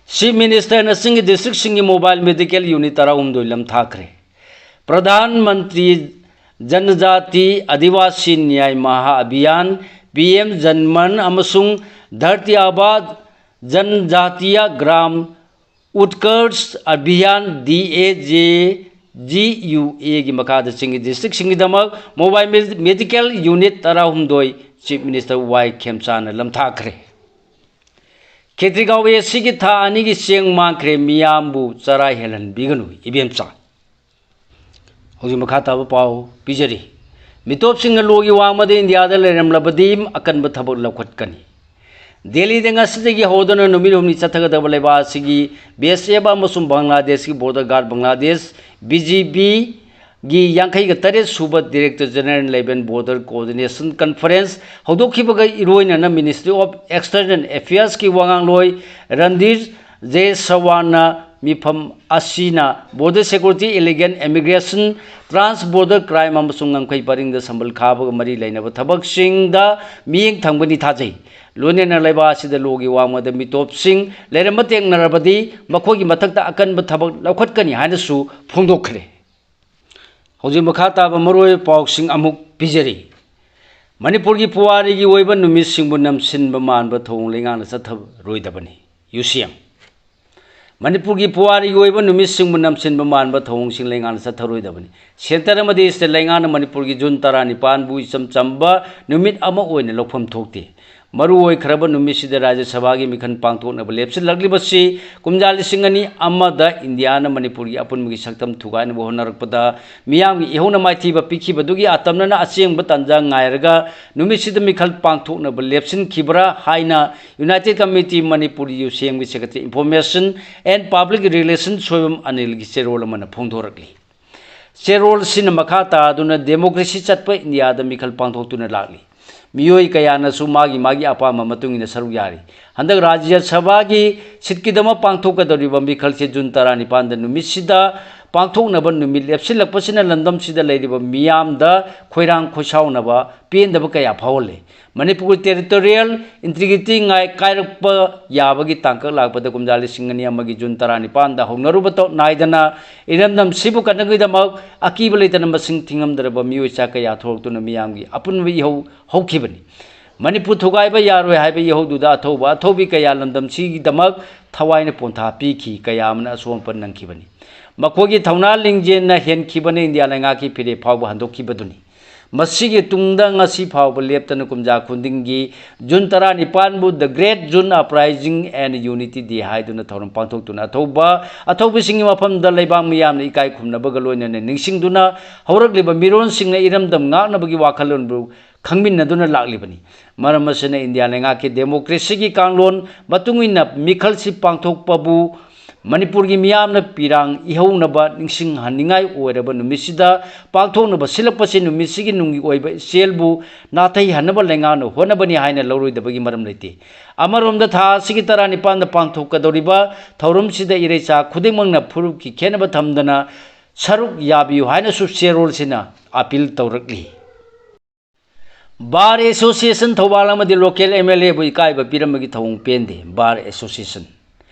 ꯆꯤꯐ ꯃꯤꯅꯤꯁꯇꯔꯅ ꯆꯤꯡꯒꯤ ꯗꯤꯁꯇ꯭ꯔꯤꯛꯁꯤꯡꯒꯤ ꯃꯣꯕꯥꯏꯜ ꯃꯦꯗꯤꯀꯦꯜ ꯌꯨꯅꯤꯠ ꯇꯔꯥꯍꯨꯝꯗꯣꯏ ꯂꯝꯊꯥꯈ꯭ꯔꯦ꯫ ꯄ꯭ꯔꯙꯥꯟ ꯃꯟꯇ꯭ꯔꯤ ꯖꯟꯖꯥꯇꯤ ꯑꯗꯤꯋꯥꯁꯤ ꯅ꯭ꯌꯥꯏ ꯃꯍꯥ ꯑꯚꯤꯌꯥꯟ, ꯄꯤ ꯑꯦꯝ ꯖꯟꯃꯟ ꯑꯃꯁꯨꯡ ꯙꯔꯇꯤ ꯑꯥꯕꯥ ꯖꯟꯖꯥꯇꯤꯌꯥ ꯒ꯭ꯔꯥꯝ ꯎꯠꯀꯔꯁ ꯑꯚꯤꯌꯥꯟ, ꯗꯤ ꯑꯦ ꯖꯦ ꯖꯤ ꯌꯨ ꯑꯦꯒꯤ ꯃꯈꯥꯗ ꯆꯤꯡꯒꯤ ꯗꯤꯁꯇ꯭ꯔꯤꯛꯁꯤꯡꯒꯤꯗꯃꯛ ꯃꯣꯕꯥꯏꯜ ꯃꯦ-, ꯃꯦꯗꯤꯀꯦꯜ ꯌꯨꯅꯤꯠ ꯇꯔꯥꯍꯨꯝꯗꯣꯏ ꯆꯤꯐ ꯃꯤꯅꯤꯁꯇꯔ ꯋꯥꯏ ꯈꯦꯝꯆꯥꯅ ꯂꯝꯊꯥꯈ꯭ꯔꯦ꯫ ꯈꯦꯇ꯭ꯔꯤꯒꯥꯎ ꯑꯦ ꯁꯤꯒꯤ ꯊꯥ ꯑꯅꯤꯒꯤ ꯆꯦꯡ ꯃꯥꯡꯈ꯭ꯔꯦ, ꯃꯤꯌꯥꯝꯕꯨ ꯆꯔꯥ ꯍꯦꯜꯍꯟꯕꯤꯒꯅꯨ, ꯏꯕꯦꯝꯆꯥ꯫ ꯍꯧꯖꯤꯛ ꯃꯈꯥ ꯇꯥꯕ ꯄꯥꯎ ꯄꯤꯖꯔꯤ꯫ ꯃꯤꯇꯣꯞꯁꯤꯡꯅ ꯂꯣꯒꯤ ꯋꯥꯡꯃꯗ ꯏꯟꯗꯤꯌꯥꯗ ꯂꯩꯔꯝꯂꯕꯗꯤ ꯑꯀꯟꯕ ꯊꯕꯛ ꯂꯧꯈꯠꯀꯅꯤ꯫ ꯗꯦꯜꯂꯤꯗ ꯉꯁꯤꯗꯒꯤ ꯍꯧꯗꯨꯅ ꯅꯨꯃꯤꯠ ꯍꯨꯝꯅꯤ ꯆꯠꯊꯒꯗꯕ ꯂꯩꯕꯥꯛ ꯑꯁꯤꯒꯤ ꯕꯤ ꯑꯦꯁ ꯑꯦꯐ ꯑꯃꯁꯨꯡ ꯕꯪꯒ꯭ꯂꯥꯗꯦꯁꯀꯤ border guard Bangladesh, B G B, ꯒꯤ ꯌꯥꯡꯈꯩꯒ ꯇꯔꯦꯠ ꯁꯨꯕ director general level border coordination conference ꯍꯧꯗꯣꯛꯈꯤꯕꯒ ꯏꯔꯣꯏꯅꯅ ꯃꯤꯅꯤꯁꯇ꯭ꯔꯤ ꯑꯣꯐ ꯑꯦꯛꯁꯇꯔꯅꯦꯜ ꯑꯦꯐꯤꯌꯔꯁꯀꯤ ꯋꯥꯉꯥꯡꯂꯣꯏ ꯔꯟꯙꯤꯔ ꯖꯦꯁꯋꯥꯜꯅ ꯃꯤꯐꯝ ꯑꯁꯤꯅ border security, illegal immigration, trans border crime ꯑꯃꯁꯨꯡ ꯉꯝꯈꯩ ꯄꯔꯤꯡꯗ ꯁꯝꯕꯜ ꯈꯥꯕꯒ ꯃꯔꯤ ꯂꯩꯅꯕ ꯊꯕꯛꯁꯤꯡꯗ ꯃꯤꯠꯌꯦꯡ ꯊꯝꯒꯅꯤ ꯊꯥꯖꯩ꯫ ꯂꯣꯏꯅꯅ ꯂꯩꯕꯥꯛ ꯑꯁꯤꯗ ꯂꯣꯒꯤ ꯋꯥꯡꯃꯗ ꯃꯤꯇꯣꯞꯁꯤꯡ ꯂꯩꯔꯝꯕ ꯊꯦꯡꯅꯔꯕꯗꯤ ꯃꯈꯣꯏꯒꯤ ꯃꯊꯛꯇ ꯑꯀꯟꯕ ꯊꯕꯛ ꯂꯧꯈꯠꯀꯅꯤ ꯍꯥꯏꯅꯁꯨ ꯐꯣꯡꯗꯣꯛꯈ꯭ꯔꯦ꯫ ꯍꯧꯖꯤꯛ ꯃꯈꯥ ꯇꯥꯕ ꯃꯔꯨꯑꯣꯏꯕ ꯄꯥꯎꯁꯤꯡ ꯑꯃꯨꯛ ꯄꯤꯖꯔꯤ꯫ ꯃꯅꯤꯄꯨꯔꯒꯤ ꯄꯨꯋꯥꯔꯤꯒꯤ ꯑꯣꯏꯕ ꯅꯨꯃꯤꯠꯁꯤꯡꯕꯨ ꯅꯝꯁꯤꯟꯕ ꯃꯥꯟꯕ ꯊꯧꯑꯣꯡ ꯂꯩꯉꯥꯛꯅ ꯆꯠꯊꯔꯣꯏꯗꯕꯅꯤ꯫ ꯌꯨ ꯁꯤ ꯑꯦꯝ꯫ ꯃꯅꯤꯄꯨꯔꯒꯤ ꯄꯨꯋꯥꯔꯤꯒꯤ ꯑꯣꯏꯕ ꯅꯨꯃꯤꯠꯁꯤꯡꯕꯨ ꯅꯝꯁꯤꯟꯕ ꯃꯥꯟꯕ ꯊꯧꯑꯣꯡꯁꯤꯡ ꯂꯩꯉꯥꯛꯅ ꯆꯠꯊꯔꯣꯏꯗꯕꯅꯤ꯫ Centre ꯑꯃꯗꯤ state ꯂꯩꯉꯥꯛꯅ ꯃꯅꯤꯄꯨꯔꯒꯤ June ꯇꯔꯥꯅꯤꯄꯥꯟꯕꯨ ꯏꯆꯝ ꯆꯝꯕ ꯅꯨꯃꯤꯠ ꯑꯃ ꯑꯣꯏꯅ ꯂꯧꯐꯝ ꯊꯣꯛꯇꯦ꯫ ꯃꯔꯨ ꯑꯣꯏꯈ꯭ꯔꯕ ꯅꯨꯃꯤꯠꯁꯤꯗ ꯔꯥꯖ꯭ꯌ ꯁꯚꯥꯒꯤ ꯃꯤꯈꯜ ꯄꯥꯡꯊꯣꯛꯅꯕ ꯂꯦꯞꯁꯤꯜꯂꯛꯂꯤꯕꯁꯤ ꯀꯨꯝꯖꯥ ꯂꯤꯁꯤꯡ ꯑꯅꯤ ꯑꯃꯗ ꯏꯟꯗꯤꯌꯥꯅ ꯃꯅꯤꯄꯨꯔꯒꯤ ꯑꯄꯨꯟꯕꯒꯤ ꯁꯛꯇꯝ ꯊꯨꯒꯥꯏꯅꯕ ꯍꯣꯠꯅꯔꯛꯄꯗ ꯃꯤꯌꯥꯝꯒꯤ ꯏꯍꯧꯅ ꯃꯥꯏꯊꯤꯕ ꯄꯤꯈꯤꯕꯗꯨꯒꯤ ꯑꯇꯝꯅꯅ ꯑꯆꯦꯡꯕ ꯇꯥꯟꯖꯥ ꯉꯥꯏꯔꯒ ꯅꯨꯃꯤꯠꯁꯤꯗ ꯃꯤꯈꯜ ꯄꯥꯡꯊꯣꯛꯅꯕ ꯂꯦꯞꯁꯤꯟꯈꯤꯕ꯭ꯔꯥ ꯍꯥꯏꯅ United Committee Manipur ꯁꯦꯝꯒꯤ Secretary Information and Public Relation Soibam ꯑꯅꯤꯜꯒꯤ ꯆꯦꯔꯣꯜ ꯑꯃꯅ ꯐꯣꯡꯗꯣꯔꯛꯂꯤ꯫ ꯆꯦꯔꯣꯜꯁꯤꯅ ꯃꯈꯥ ꯇꯥꯗꯨꯅ democracy ꯆꯠꯄ ꯏꯟꯗꯤꯌꯥꯗ ꯃꯤꯈꯜ ꯄꯥꯡꯊꯣꯛꯇꯨꯅ ꯂꯥꯛꯂꯤ꯫ ꯃꯤꯑꯣꯏ ꯀꯌꯥꯅꯁꯨ ꯃꯥꯒꯤ ꯃꯥꯒꯤ ꯑꯄꯥꯝꯕ ꯃꯇꯨꯡ ꯏꯟꯅ ꯁꯔꯨꯛ ꯌꯥꯔꯤ꯫ ꯍꯟꯗꯛ ꯔꯥꯖ꯭ꯌ ꯁꯚꯥꯒꯤ seat ꯀꯤꯗꯃꯛ ꯄꯥꯡꯊꯣꯛꯀꯗꯧꯔꯤꯕ ꯃꯤꯈꯜꯁꯦ June ꯇꯔꯥꯅꯤꯄꯥꯟꯗ ꯅꯨꯃꯤꯠꯁꯤꯗ ꯄꯥꯡꯊꯣꯛꯅꯕ ꯅꯨꯃꯤꯠ ꯂꯦꯞꯁꯤꯜꯂꯛꯄꯁꯤꯅ ꯂꯝꯗꯝꯁꯤꯗ ꯂꯩꯔꯤꯕ ꯃꯤꯌꯥꯝꯗ ꯈꯣꯏꯔꯥꯡ ꯈꯣꯏꯁꯥꯎꯅꯕ, ꯄꯦꯟꯗꯕ ꯀꯌꯥ ꯐꯥꯎꯍꯜꯂꯤ꯫ ꯃꯅꯤꯄꯨꯔꯒꯤ territorial integrity ꯉꯥꯏ ꯀꯥꯏꯔꯛꯄ ꯌꯥꯕꯒꯤ ꯇꯥꯡꯀꯛ ꯂꯥꯛꯄꯗ ꯀꯨꯝꯖꯥ ꯂꯤꯁꯤꯡ ꯑꯅꯤ ꯑꯃꯒꯤ June ꯇꯔꯥꯅꯤꯄꯥꯟꯗ ꯍꯧꯅꯔꯨꯕ ꯇꯣ-, ꯅꯥꯏꯗꯅ ꯏꯔꯝꯗꯝꯁꯤꯕꯨ ꯀꯟꯅꯕꯒꯤꯗꯃꯛ ꯑꯀꯤꯕ ꯂꯩꯇꯅ ꯃꯁꯤꯡ ꯊꯤꯉꯝꯗ꯭ꯔꯕ ꯃꯤꯑꯣꯏ ꯆꯥ ꯀꯌꯥ ꯊꯣꯛꯂꯛꯇꯨꯅ ꯃꯤꯌꯥꯝꯒꯤ ꯑꯄꯨꯟꯕ ꯏꯍꯧ ꯍꯧꯈꯤꯕꯅꯤ꯫ ꯃꯅꯤꯄꯨꯔ ꯊꯨꯒꯥꯏꯕ ꯌꯥꯔꯣꯏ ꯍꯥꯏꯕ ꯏꯍꯧꯗꯨꯗ ꯑꯊꯧꯕ ꯑꯊꯧꯕꯤ ꯀꯌꯥ ꯂꯝꯗꯝꯁꯤꯒꯤꯗꯃꯛ ꯊꯋꯥꯏꯅ ꯄꯣꯟꯊꯥ ꯄꯤꯈꯤ, ꯀꯌꯥ ꯑꯃꯅ ꯑꯁꯣꯛ ꯑꯄꯟ ꯅꯪꯈꯤꯕꯅꯤ꯫ ꯃꯈꯣꯏꯒꯤ ꯊꯧꯅꯥ ꯂꯤꯡꯖꯦꯜꯅ ꯍꯦꯟꯈꯤꯕꯅ ꯏꯟꯗꯤꯌꯥ ꯂꯩꯉꯥꯛꯀꯤ ꯐꯤꯔꯦꯞ ꯐꯥꯎꯕ ꯍꯟꯗꯣꯛꯈꯤꯕꯗꯨꯅꯤ꯫ ꯃꯁꯤꯒꯤ ꯇꯨꯡꯗ ꯉꯁꯤ ꯐꯥꯎꯕ ꯂꯦꯞꯇꯅ ꯀꯨꯝꯖꯥ ꯈꯨꯗꯤꯡꯒꯤ June ꯇꯔꯥꯅꯤꯄꯥꯟꯕꯨ The Great June Uprising and Unity Day ꯍꯥꯏꯗꯨꯅ ꯊꯧꯔꯝ ꯄꯥꯡꯊꯣꯛꯇꯨꯅ ꯑꯊꯧꯕ, ꯑꯊꯧꯕꯁꯤꯡꯒꯤ ꯃꯐꯝꯗ ꯂꯩꯕꯥꯛ ꯃꯤꯌꯥꯝꯅ ꯏꯀꯥꯏ ꯈꯨꯝꯅꯕꯒ ꯂꯣꯏꯅꯅ ꯅꯤꯡꯁꯤꯡꯗꯨꯅ ꯍꯧꯔꯛꯂꯤꯕ ꯃꯤꯔꯣꯟꯁꯤꯡꯅ ꯏꯔꯝꯗꯝ ꯉꯥꯛꯅꯕꯒꯤ ꯋꯥꯈꯜꯂꯣꯟꯕꯨ ꯈꯪꯃꯤꯟꯅꯗꯨꯅ ꯂꯥꯛꯂꯤꯕꯅꯤ꯫ ꯃꯔꯝ ꯑꯁꯤꯅ ꯏꯟꯗꯤꯌꯥ ꯂꯩꯉꯥꯛꯀꯤ democracy ꯒꯤ ꯀꯥꯡꯂꯣꯟ ꯃꯇꯨꯡ ꯏꯟꯅ ꯃꯤꯈꯜꯁꯤ ꯄꯥꯡꯊꯣꯛꯄꯕꯨ ꯃꯅꯤꯄꯨꯔꯒꯤ ꯃꯤꯌꯥꯝꯅ ꯄꯤꯔꯥꯡ ꯏꯍꯧꯅꯕ ꯅꯤꯡꯁꯤꯡꯍꯟꯅꯤꯡꯉꯥꯏ ꯑꯣꯏꯔꯕ ꯅꯨꯃꯤꯠꯁꯤꯗ ꯄꯥꯡꯊꯣꯛꯅꯕ ꯁꯤꯜꯂꯛꯄꯁꯤ ꯅꯨꯃꯤꯠꯁꯤꯒꯤ ꯅꯨꯡꯒꯤ ꯑꯣꯏꯕ ꯏꯆꯦꯜꯕꯨ ꯅꯥꯊꯩꯍꯟꯅꯕ ꯂꯩꯉꯥꯛꯅ ꯍꯣꯠꯅꯕꯅꯤ ꯍꯥꯏꯅ ꯂꯧꯔꯣꯏꯗꯕꯒꯤ ꯃꯔꯝ ꯂꯩꯇꯦ꯫ ꯑꯃꯔꯣꯝꯗ ꯊꯥ ꯑꯁꯤꯒꯤ ꯇꯔꯥꯅꯤꯄꯥꯟꯗ ꯄꯥꯡꯊꯣꯛꯀꯗꯧꯔꯤꯕ ꯊꯧꯔꯝꯁꯤꯗ ꯏꯔꯩꯆꯥ ꯈꯨꯗꯤꯡꯃꯛꯅ ꯐꯨꯔꯨꯞꯀꯤ ꯈꯦꯠꯅꯕ ꯊꯝꯗꯅ ꯁꯔꯨꯛ ꯌꯥꯕꯤꯌꯨ ꯍꯥꯏꯅꯁꯨ ꯆꯦꯔꯣꯜꯁꯤꯅ appeal ꯇꯧꯔꯛꯂꯤ꯫ Bar Association ꯊꯧꯕꯥꯜ ꯑꯃꯗꯤ local M L A ꯕꯨ ꯏꯀꯥꯏꯕ ꯄꯤꯔꯝꯕꯒꯤ ꯊꯧꯑꯣꯡ ꯄꯦꯟꯗꯦ꯫ Bar Association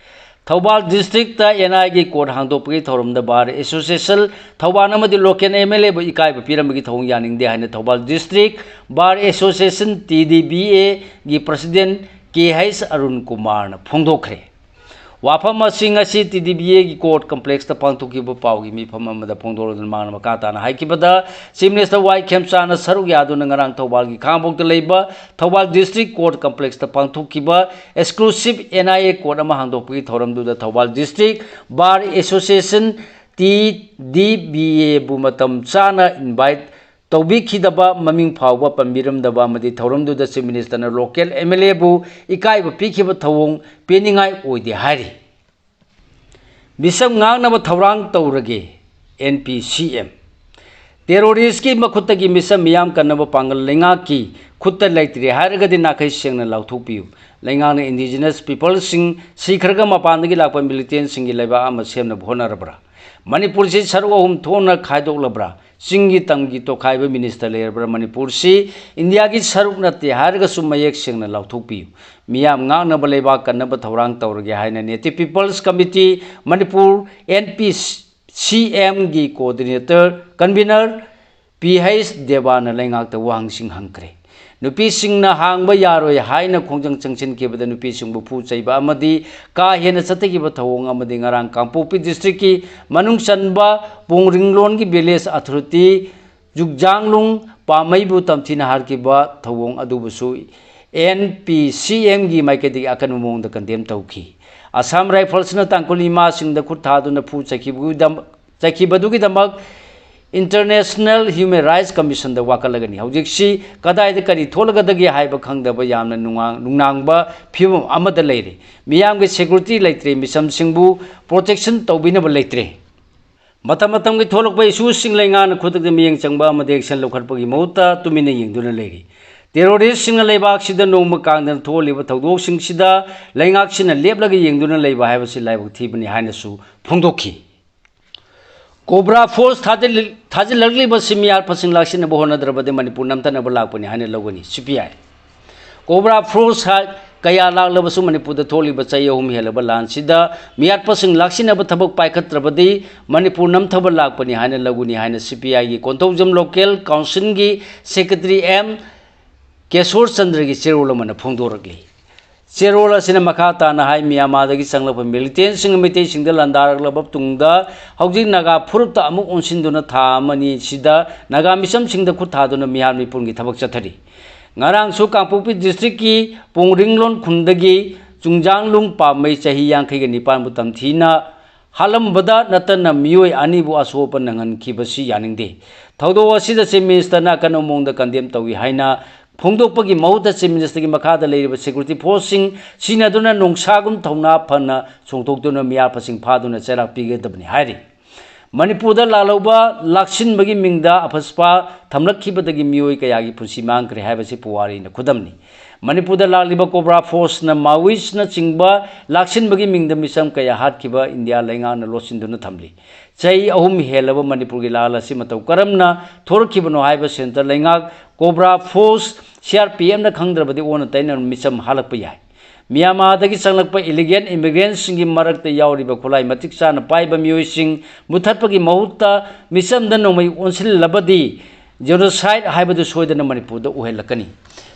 ꯊꯧꯕꯥꯜ district ꯇ N I ꯒꯤ court ꯍꯥꯡꯗꯣꯛꯄꯒꯤ ꯊꯧꯔꯝꯗ Bar Association ꯊꯧꯕꯥꯜ ꯑꯃꯗꯤ local M L A ꯕꯨ ꯏꯀꯥꯏꯕ ꯄꯤꯔꯝꯕꯒꯤ ꯊꯧꯑꯣꯡ ꯌꯥꯅꯤꯡꯗꯦ ꯍꯥꯏꯅ Thoubal district Bar Association, T D B A, ꯒꯤ president K H ꯑꯔꯨꯟ ꯀꯨꯃꯥꯔꯅ ꯐꯣꯡꯗꯣꯛꯈ꯭ꯔꯦ꯫ ꯋꯥꯐꯝ ꯑꯁꯤ ꯉꯁꯤ ꯇꯤ ꯗꯤ ꯕꯤ ꯑꯦꯒꯤ ꯀꯣꯔꯠ ꯀꯝꯄ꯭ꯂꯦꯛꯁꯇ ꯄꯥꯡꯊꯣꯛꯈꯤꯕ ꯄꯥꯎꯒꯤ ꯃꯤꯐꯝ ꯑꯃꯗ ꯐꯣꯡꯗꯣꯔꯗꯨꯅ ꯃꯍꯥꯛꯅ ꯃꯈꯥ ꯇꯥꯅ ꯍꯥꯏꯈꯤꯕꯗ, ꯆꯤꯐ ꯃꯤꯅꯤꯁꯇꯔ ꯋꯥꯏ ꯈꯦꯝꯆꯥꯅ ꯁꯔꯨꯛ ꯌꯥꯗꯨꯅ ꯉꯔꯥꯡ ꯊꯧꯕꯥꯜꯒꯤ ꯈꯥꯉꯕꯣꯛꯇ ꯂꯩꯕ ꯊꯧꯕꯥꯜ ꯗꯤꯁꯇ꯭ꯔꯤꯛ ꯀꯣꯔꯠ ꯀꯝꯄ꯭ꯂꯦꯛꯁꯇ ꯄꯥꯡꯊꯣꯛꯈꯤꯕ exclusive N I A court ꯑꯃ ꯍꯥꯡꯗꯣꯛꯄꯒꯤ ꯊꯧꯔꯝꯗꯨꯗ Thoubal district bar association, T D B ꯑꯦꯕꯨ ꯃꯇꯝ ꯆꯥꯅ ꯏꯟꯚꯥꯏꯠ ꯇꯧꯕꯤꯈꯤꯗꯕ, ꯃꯃꯤꯡ ꯐꯥꯎꯕ ꯄꯟꯕꯤꯔꯝꯗꯕ ꯑꯃꯗꯤ ꯊꯧꯔꯝꯗꯨꯗ ꯆꯤꯐ ꯃꯤꯅꯤꯁꯇꯔꯅ ꯂꯣꯀꯦꯜ ꯑꯦꯝ ꯑꯦꯜ ꯑꯦꯕꯨ ꯏꯀꯥꯏꯕ ꯄꯤꯈꯤꯕ ꯊꯧꯑꯣꯡ ꯄꯦꯟꯅꯤꯡꯉꯥꯏ ꯑꯣꯏꯗꯦ ꯍꯥꯏꯔꯤ꯫ ꯃꯤꯆꯝ ꯉꯥꯛꯅꯕ ꯊꯧꯔꯥꯡ ꯇꯧꯔꯒꯦ, ꯑꯦꯟ ꯄꯤ ꯁꯤ ꯑꯦꯝ꯫ ꯇꯦꯔꯣꯔꯤꯁꯀꯤ ꯃꯈꯨꯠꯇꯒꯤ ꯃꯤꯆꯝ ꯃꯤꯌꯥꯝ ꯀꯟꯅꯕ ꯄꯥꯡꯒꯜ ꯂꯩꯉꯥꯛꯀꯤ ꯈꯨꯠꯇ ꯂꯩꯇ꯭ꯔꯦ ꯍꯥꯏꯔꯒꯗꯤ ꯅꯥꯈꯩ ꯁꯦꯡꯅ ꯂꯥꯎꯊꯣꯛꯄꯤꯌꯨ꯫ ꯂꯩꯉꯥꯛꯅ ꯏꯟꯗꯤꯖꯤꯅꯁ ꯄꯤꯄꯜꯁꯤꯡ ꯁꯤꯈ꯭ꯔꯒ ꯃꯄꯥꯟꯗꯒꯤ ꯂꯥꯛꯄ ꯃꯤꯂꯤꯇꯦꯟꯁꯤꯡꯒꯤ ꯂꯩꯕꯥꯛ ꯑꯃ ꯁꯦꯝꯅꯕ ꯍꯣꯠꯅꯔꯕ꯭ꯔꯥ? ꯃꯅꯤꯄꯨꯔꯁꯤ ꯁꯔꯨꯛ ꯑꯍꯨꯝ ꯊꯣꯛꯅ ꯈꯥꯏꯗꯣꯛꯂꯕ꯭ꯔꯥ? ꯆꯤꯡꯒꯤ ꯇꯝꯒꯤ ꯇꯣꯈꯥꯏꯕ ꯃꯤꯅꯤꯁꯇꯔ ꯂꯩꯔꯕ꯭ꯔꯥ? ꯃꯅꯤꯄꯨꯔꯁꯤ ꯏꯟꯗꯤꯌꯥꯒꯤ ꯁꯔꯨꯛ ꯅꯠꯇꯦ ꯍꯥꯏꯔꯒꯁꯨ ꯃꯌꯦꯛ ꯁꯦꯡꯅ ꯂꯥꯎꯊꯣꯛꯄꯤꯌꯨ꯫ ꯃꯤꯌꯥꯝ ꯉꯥꯛꯅꯕ ꯂꯩꯕꯥꯛ ꯀꯟꯅꯕ ꯊꯧꯔꯥꯡ ꯇꯧꯔꯒꯦ ꯍꯥꯏꯅ native people's committee Manipur, N P C ꯑꯦꯝꯒꯤ ꯀꯣꯑꯣꯔꯗꯤꯅꯦꯇꯔ, ꯀꯟꯚꯤꯅꯔ ꯄꯤ ꯍꯩꯆ ꯗꯦꯕꯥꯅ ꯂꯩꯉꯥꯛꯇ ꯋꯥꯍꯪꯁꯤꯡ ꯍꯪꯈ꯭ꯔꯦ꯫ ꯅꯨꯄꯤꯁꯤꯡꯅ ꯍꯥꯡꯕ ꯌꯥꯔꯣꯏ ꯍꯥꯏꯅ ꯈꯣꯡꯖꯪ ꯆꯪꯁꯤꯟꯈꯤꯕꯗ ꯅꯨꯄꯤꯁꯤꯡꯕꯨ ꯐꯨ ꯆꯩꯕ ꯑꯃꯗꯤ ꯀꯥ ꯍꯦꯟꯅ ꯆꯠꯊꯈꯤꯕ ꯊꯧꯑꯣꯡ ꯑꯃꯗꯤ ꯉꯔꯥꯡ ꯀꯥꯡꯄꯣꯛꯄꯤ ꯗꯤꯁꯇ꯭ꯔꯤꯛꯀꯤ ꯃꯅꯨꯡ ꯆꯟꯕ ꯄꯣꯡꯔꯤꯡꯂꯣꯟꯒꯤ ꯚꯤꯂꯦꯖ ꯑꯊꯣꯔꯤꯇꯤ ꯖꯨꯛꯖꯥꯡꯂꯨꯡ ꯄꯥꯃꯩꯕꯨ ꯇꯝꯊꯤꯅ ꯍꯥꯠꯈꯤꯕ ꯊꯧꯑꯣꯡ ꯑꯗꯨꯕꯨꯁꯨ ꯑꯦꯟ ꯄꯤ ꯁꯤ ꯑꯦꯝꯒꯤ ꯃꯥꯏꯀꯩꯗꯒꯤ ꯑꯀꯟꯕ ꯃꯑꯣꯡꯗ ꯀꯟꯗꯦꯝ ꯇꯧꯈꯤ꯫ ꯑꯁꯥꯝ ꯔꯥꯏꯐꯜꯁꯅ ꯇꯥꯡꯈꯨꯜ ꯏꯃꯥꯁꯤꯡꯗ ꯈꯨꯠ ꯊꯥꯗꯨꯅ ꯐꯨ ꯆꯩꯈꯤꯕꯒꯤꯗꯃꯛ ꯆꯩꯈꯤꯕꯗꯨꯒꯤꯗꯃꯛ ꯏꯟꯇꯔꯅꯦꯁꯅꯦꯜ ꯍ꯭ꯌꯨꯃꯦꯟ ꯔꯥꯏꯠꯁ ꯀꯃꯤꯁꯟꯗ ꯋꯥꯀꯠꯂꯒꯅꯤ꯫ ꯍꯧꯖꯤꯛꯁꯤ ꯀꯗꯥꯏꯗ ꯀꯔꯤ ꯊꯣꯛꯂꯒꯗꯒꯦ ꯍꯥꯏꯕ ꯈꯪꯗꯕ ꯌꯥꯝꯅ ꯅꯨꯡꯉꯥꯡ-, ꯅꯨꯡꯅꯥꯡꯕ ꯐꯤꯕꯝ ꯑꯃꯗ ꯂꯩꯔꯦ꯫ ꯃꯤꯌꯥꯝꯒꯤ ꯁꯦꯀ꯭ꯌꯨꯔꯤꯇꯤ ꯂꯩꯇ꯭ꯔꯦ, ꯃꯤꯆꯝꯁꯤꯡꯕꯨ ꯄ꯭ꯔꯣꯇꯦꯛꯁꯟ ꯇꯧꯕꯤꯅꯕ ꯂꯩꯇ꯭ꯔꯦ꯫ ꯃꯇꯝ ꯃꯇꯝꯒꯤ ꯊꯣꯛꯂꯛꯄ ꯏꯁꯨꯁꯤꯡ ꯂꯩꯉꯥꯛꯅ ꯈꯨꯗꯛꯇ ꯃꯤꯠꯌꯦꯡ ꯆꯪꯕ ꯑꯃꯗꯤ ꯑꯦꯛꯁꯟ ꯂꯧꯈꯠꯄꯒꯤ ꯃꯍꯨꯠꯇ ꯇꯨꯃꯤꯟꯅ ꯌꯦꯡꯗꯨꯅ ꯂꯩꯔꯤ꯫ ꯇꯦꯔꯣꯔꯤꯁꯁꯤꯡꯅ ꯂꯩꯕꯥꯛꯁꯤꯗ ꯅꯣꯡꯃ ꯀꯥꯡꯗꯅ ꯊꯣꯛꯍꯜꯂꯤꯕ ꯊꯧꯗꯣꯛꯁꯤꯡꯁꯤꯗ ꯂꯩꯉꯥꯛꯁꯤꯅ ꯂꯦꯞꯂꯒ ꯌꯦꯡꯗꯨꯅ ꯂꯩꯕ ꯍꯥꯏꯕꯁꯤ ꯂꯥꯏꯕꯛ ꯊꯤꯕꯅꯤ ꯍꯥꯏꯅꯁꯨ ꯐꯣꯡꯗꯣꯛꯈꯤ꯫ ꯀꯣꯕ꯭ꯔꯥ ꯐꯣꯔꯁ ꯊꯥꯖꯤꯜ-, ꯊꯥꯖꯤꯜꯂꯛꯂꯤꯕꯁꯤ ꯃꯤꯍꯥꯠ ꯄꯁꯤꯡ ꯂꯥꯛꯁꯤꯟꯅꯕ ꯍꯣꯠꯅꯗ꯭ꯔꯕꯗꯤ ꯃꯅꯤꯄꯨꯔ ꯅꯝꯊꯅꯕ ꯂꯥꯛꯄꯅꯤ ꯍꯥꯏꯅ ꯂꯧꯒꯅꯤ, ꯁꯤ ꯄꯤ ꯑꯥꯏ꯫ ꯀꯣꯕ꯭ꯔꯥ ꯐꯣꯔꯁ ꯍꯥꯏ-, ꯀꯌꯥ ꯂꯥꯛꯂꯕꯁꯨ ꯃꯅꯤꯄꯨꯔꯗ ꯊꯣꯛꯂꯤꯕ ꯆꯍꯤ ꯑꯍꯨꯝ ꯍꯦꯜꯂꯕ ꯂꯥꯟꯁꯤꯗ ꯃꯤꯍꯥꯠꯄꯁꯤꯡ ꯂꯥꯛꯁꯤꯟꯅꯕ ꯊꯕꯛ ꯄꯥꯏꯈꯠꯇ꯭ꯔꯕꯗꯤ ꯃꯅꯤꯄꯨꯔ ꯅꯝꯊꯕ ꯂꯥꯛꯄꯅꯤ ꯍꯥꯏꯅ ꯂꯧꯒꯅꯤ ꯍꯥꯏꯅ ꯁꯤ ꯄꯤ ꯑꯥꯏꯒꯤ ꯀꯣꯟꯊꯧꯖꯝ ꯂꯣꯀꯦꯜ ꯀꯥꯎꯟꯁꯤꯜꯒꯤ ꯁꯦꯀ꯭ꯔꯦꯇꯔꯤ ꯑꯦꯝ ꯀꯦꯁꯣꯔ ꯆꯟꯗ꯭ꯔꯒꯤ ꯆꯦꯔꯣꯜ ꯑꯃꯅ ꯐꯣꯡꯗꯣꯔꯛꯂꯤ꯫ ꯆꯦꯔꯣꯜ ꯑꯁꯤꯅ ꯃꯈꯥ ꯇꯥꯅ ꯍꯥꯏ, ꯃ꯭ꯌꯥꯟꯃꯥꯔꯗꯒꯤ ꯆꯪꯂꯛꯄ ꯃꯤꯂꯤꯇꯦꯟꯁꯤꯡꯅ ꯃꯩꯇꯩꯁꯤꯡꯗ ꯂꯥꯟꯗꯥꯔꯛꯂꯕ ꯇꯨꯡꯗ ꯍꯧꯖꯤꯛ ꯅꯥꯒꯥ ꯐꯨꯔꯨꯞꯇ ꯑꯃꯨꯛ ꯑꯣꯟꯁꯤꯟꯗꯨꯅ ꯊꯥ ꯑꯃꯅꯤ ꯁꯤꯗ ꯅꯥꯒꯥ ꯃꯤꯆꯝꯁꯤꯡꯗ ꯈꯨꯠ ꯊꯥꯗꯨꯅ ꯃꯤꯍꯥꯠ ꯃꯤꯄꯨꯟꯒꯤ ꯊꯕꯛ ꯆꯠꯊꯔꯤ꯫ ꯉꯔꯥꯡꯁꯨ ꯀꯥꯡꯄꯣꯛꯄꯤ ꯗꯤꯁꯇ꯭ꯔꯤꯛꯀꯤ ꯄꯣꯡꯔꯤꯡꯂꯣꯟ ꯈꯨꯟꯗꯒꯤ ꯆꯨꯡꯖꯥꯡꯂꯨꯡ ꯄꯥꯝꯃꯩ ꯆꯍꯤ ꯌꯥꯡꯈꯩꯒ ꯅꯤꯄꯥꯟꯕꯨ ꯇꯝꯊꯤꯅ ꯍꯥꯠꯂꯝꯕꯗ ꯅꯠꯇꯅ ꯃꯤꯑꯣꯏ ꯑꯅꯤꯕꯨ ꯑꯁꯣꯛ ꯑꯄꯟ ꯅꯪꯍꯟꯈꯤꯕꯁꯤ ꯌꯥꯅꯤꯡꯗꯦ꯫ ꯊꯧꯗꯣꯛ ꯑꯁꯤꯗ ꯆꯤꯐ ꯃꯤꯅꯤꯁꯇꯔꯅ ꯑꯀꯟꯕ ꯃꯑꯣꯡꯗ ꯀꯟꯗꯦꯝ ꯇꯧꯏ ꯍꯥꯏꯅ ꯐꯣꯡꯗꯣꯛꯄꯒꯤ ꯃꯍꯨꯠꯇ ꯆꯤꯐ ꯃꯤꯅꯤꯁꯇꯔꯒꯤ ꯃꯈꯥꯗ ꯂꯩꯔꯤꯕ ꯁꯦꯀ꯭ꯌꯨꯔꯤꯇꯤ ꯐꯣꯔꯁꯁꯤꯡ ꯁꯤꯖꯤꯟꯅꯗꯨꯅ ꯅꯣꯡꯁꯥꯒꯨꯝ ꯊꯧꯅꯥ ꯐꯅ ꯆꯣꯡꯊꯣꯛꯇꯨꯅ ꯃꯤꯍꯥꯠꯄꯁꯤꯡ ꯐꯥꯗꯨꯅ ꯆꯩꯔꯥꯛ ꯄꯤꯒꯗꯕꯅꯤ ꯍꯥꯏꯔꯤ꯫ ꯃꯅꯤꯄꯨꯔꯗ ꯂꯥꯜꯍꯧꯕ ꯂꯥꯛꯁꯤꯟꯕꯒꯤ ꯃꯤꯡꯗ ꯑꯐꯁꯄꯥ ꯊꯝꯂꯛꯈꯤꯕꯗꯒꯤ ꯃꯤꯑꯣꯏ ꯀꯌꯥꯒꯤ ꯄꯨꯟꯁꯤ ꯃꯥꯡꯈ꯭ꯔꯦ ꯍꯥꯏꯕꯁꯤ ꯄꯨꯋꯥꯔꯤꯅ ꯈꯨꯗꯝꯅꯤ꯫ ꯃꯅꯤꯄꯨꯔꯗ ꯂꯥꯛꯂꯤꯕ ꯀꯣꯕ꯭ꯔꯥ ꯐꯣꯔꯁꯅ ꯃꯥꯋꯤꯁꯅꯆꯤꯡꯕ ꯂꯥꯛꯁꯤꯟꯕꯒꯤ ꯃꯤꯡꯗ ꯃꯤꯆꯝ ꯀꯌꯥ ꯍꯥꯠꯈꯤꯕ ꯏꯟꯗꯤꯌꯥ ꯂꯩꯉꯥꯛꯅ ꯂꯣꯠꯁꯤꯟꯗꯨꯅ ꯊꯝꯂꯤ꯫ ꯆꯍꯤ ꯑꯍꯨꯝ ꯍꯦꯜꯂꯕ ꯃꯅꯤꯄꯨꯔꯒꯤ ꯂꯥꯜ ꯑꯁꯤ ꯃꯇꯧ ꯀꯔꯝꯅ ꯊꯣꯔꯛꯈꯤꯕꯅꯣ ꯍꯥꯏꯕ ꯁꯦꯟꯇꯔ ꯂꯩꯉꯥꯛ cobra force, C R P ꯑꯦꯐꯅ ꯈꯪꯗ꯭ꯔꯕꯗꯤ ꯑꯣꯟꯅ ꯇꯩꯅꯅ ꯃꯤꯆꯝ ꯍꯥꯠꯂꯛꯄ ꯌꯥꯏ꯫ ꯃ꯭ꯌꯥꯟꯃꯥꯔꯗꯒꯤ ꯆꯪꯂꯛꯄ ꯏꯂꯤꯒꯦꯜ ꯏꯃꯤꯒ꯭ꯔꯦꯟꯁꯤꯡꯒꯤ ꯃꯔꯛꯇ ꯌꯥꯎꯔꯤꯕ ꯈꯨꯠꯂꯥꯏ ꯃꯇꯤꯛ ꯆꯥꯅ ꯄꯥꯏꯕ ꯃꯤꯑꯣꯏꯁꯤꯡ ꯃꯨꯊꯠꯄꯒꯤ ꯃꯍꯨꯠꯇ ꯃꯤꯆꯝꯗ ꯅꯣꯡꯃꯩ ꯑꯣꯟꯁꯤꯜꯂꯕꯗꯤ ꯖꯦꯅꯣꯁꯥꯏꯠ ꯍꯥꯏꯕꯗꯨ ꯁꯣꯏꯗꯅ ꯃꯅꯤꯄꯨꯔꯗ ꯑꯣꯏꯍꯜꯂꯛꯀꯅꯤ꯫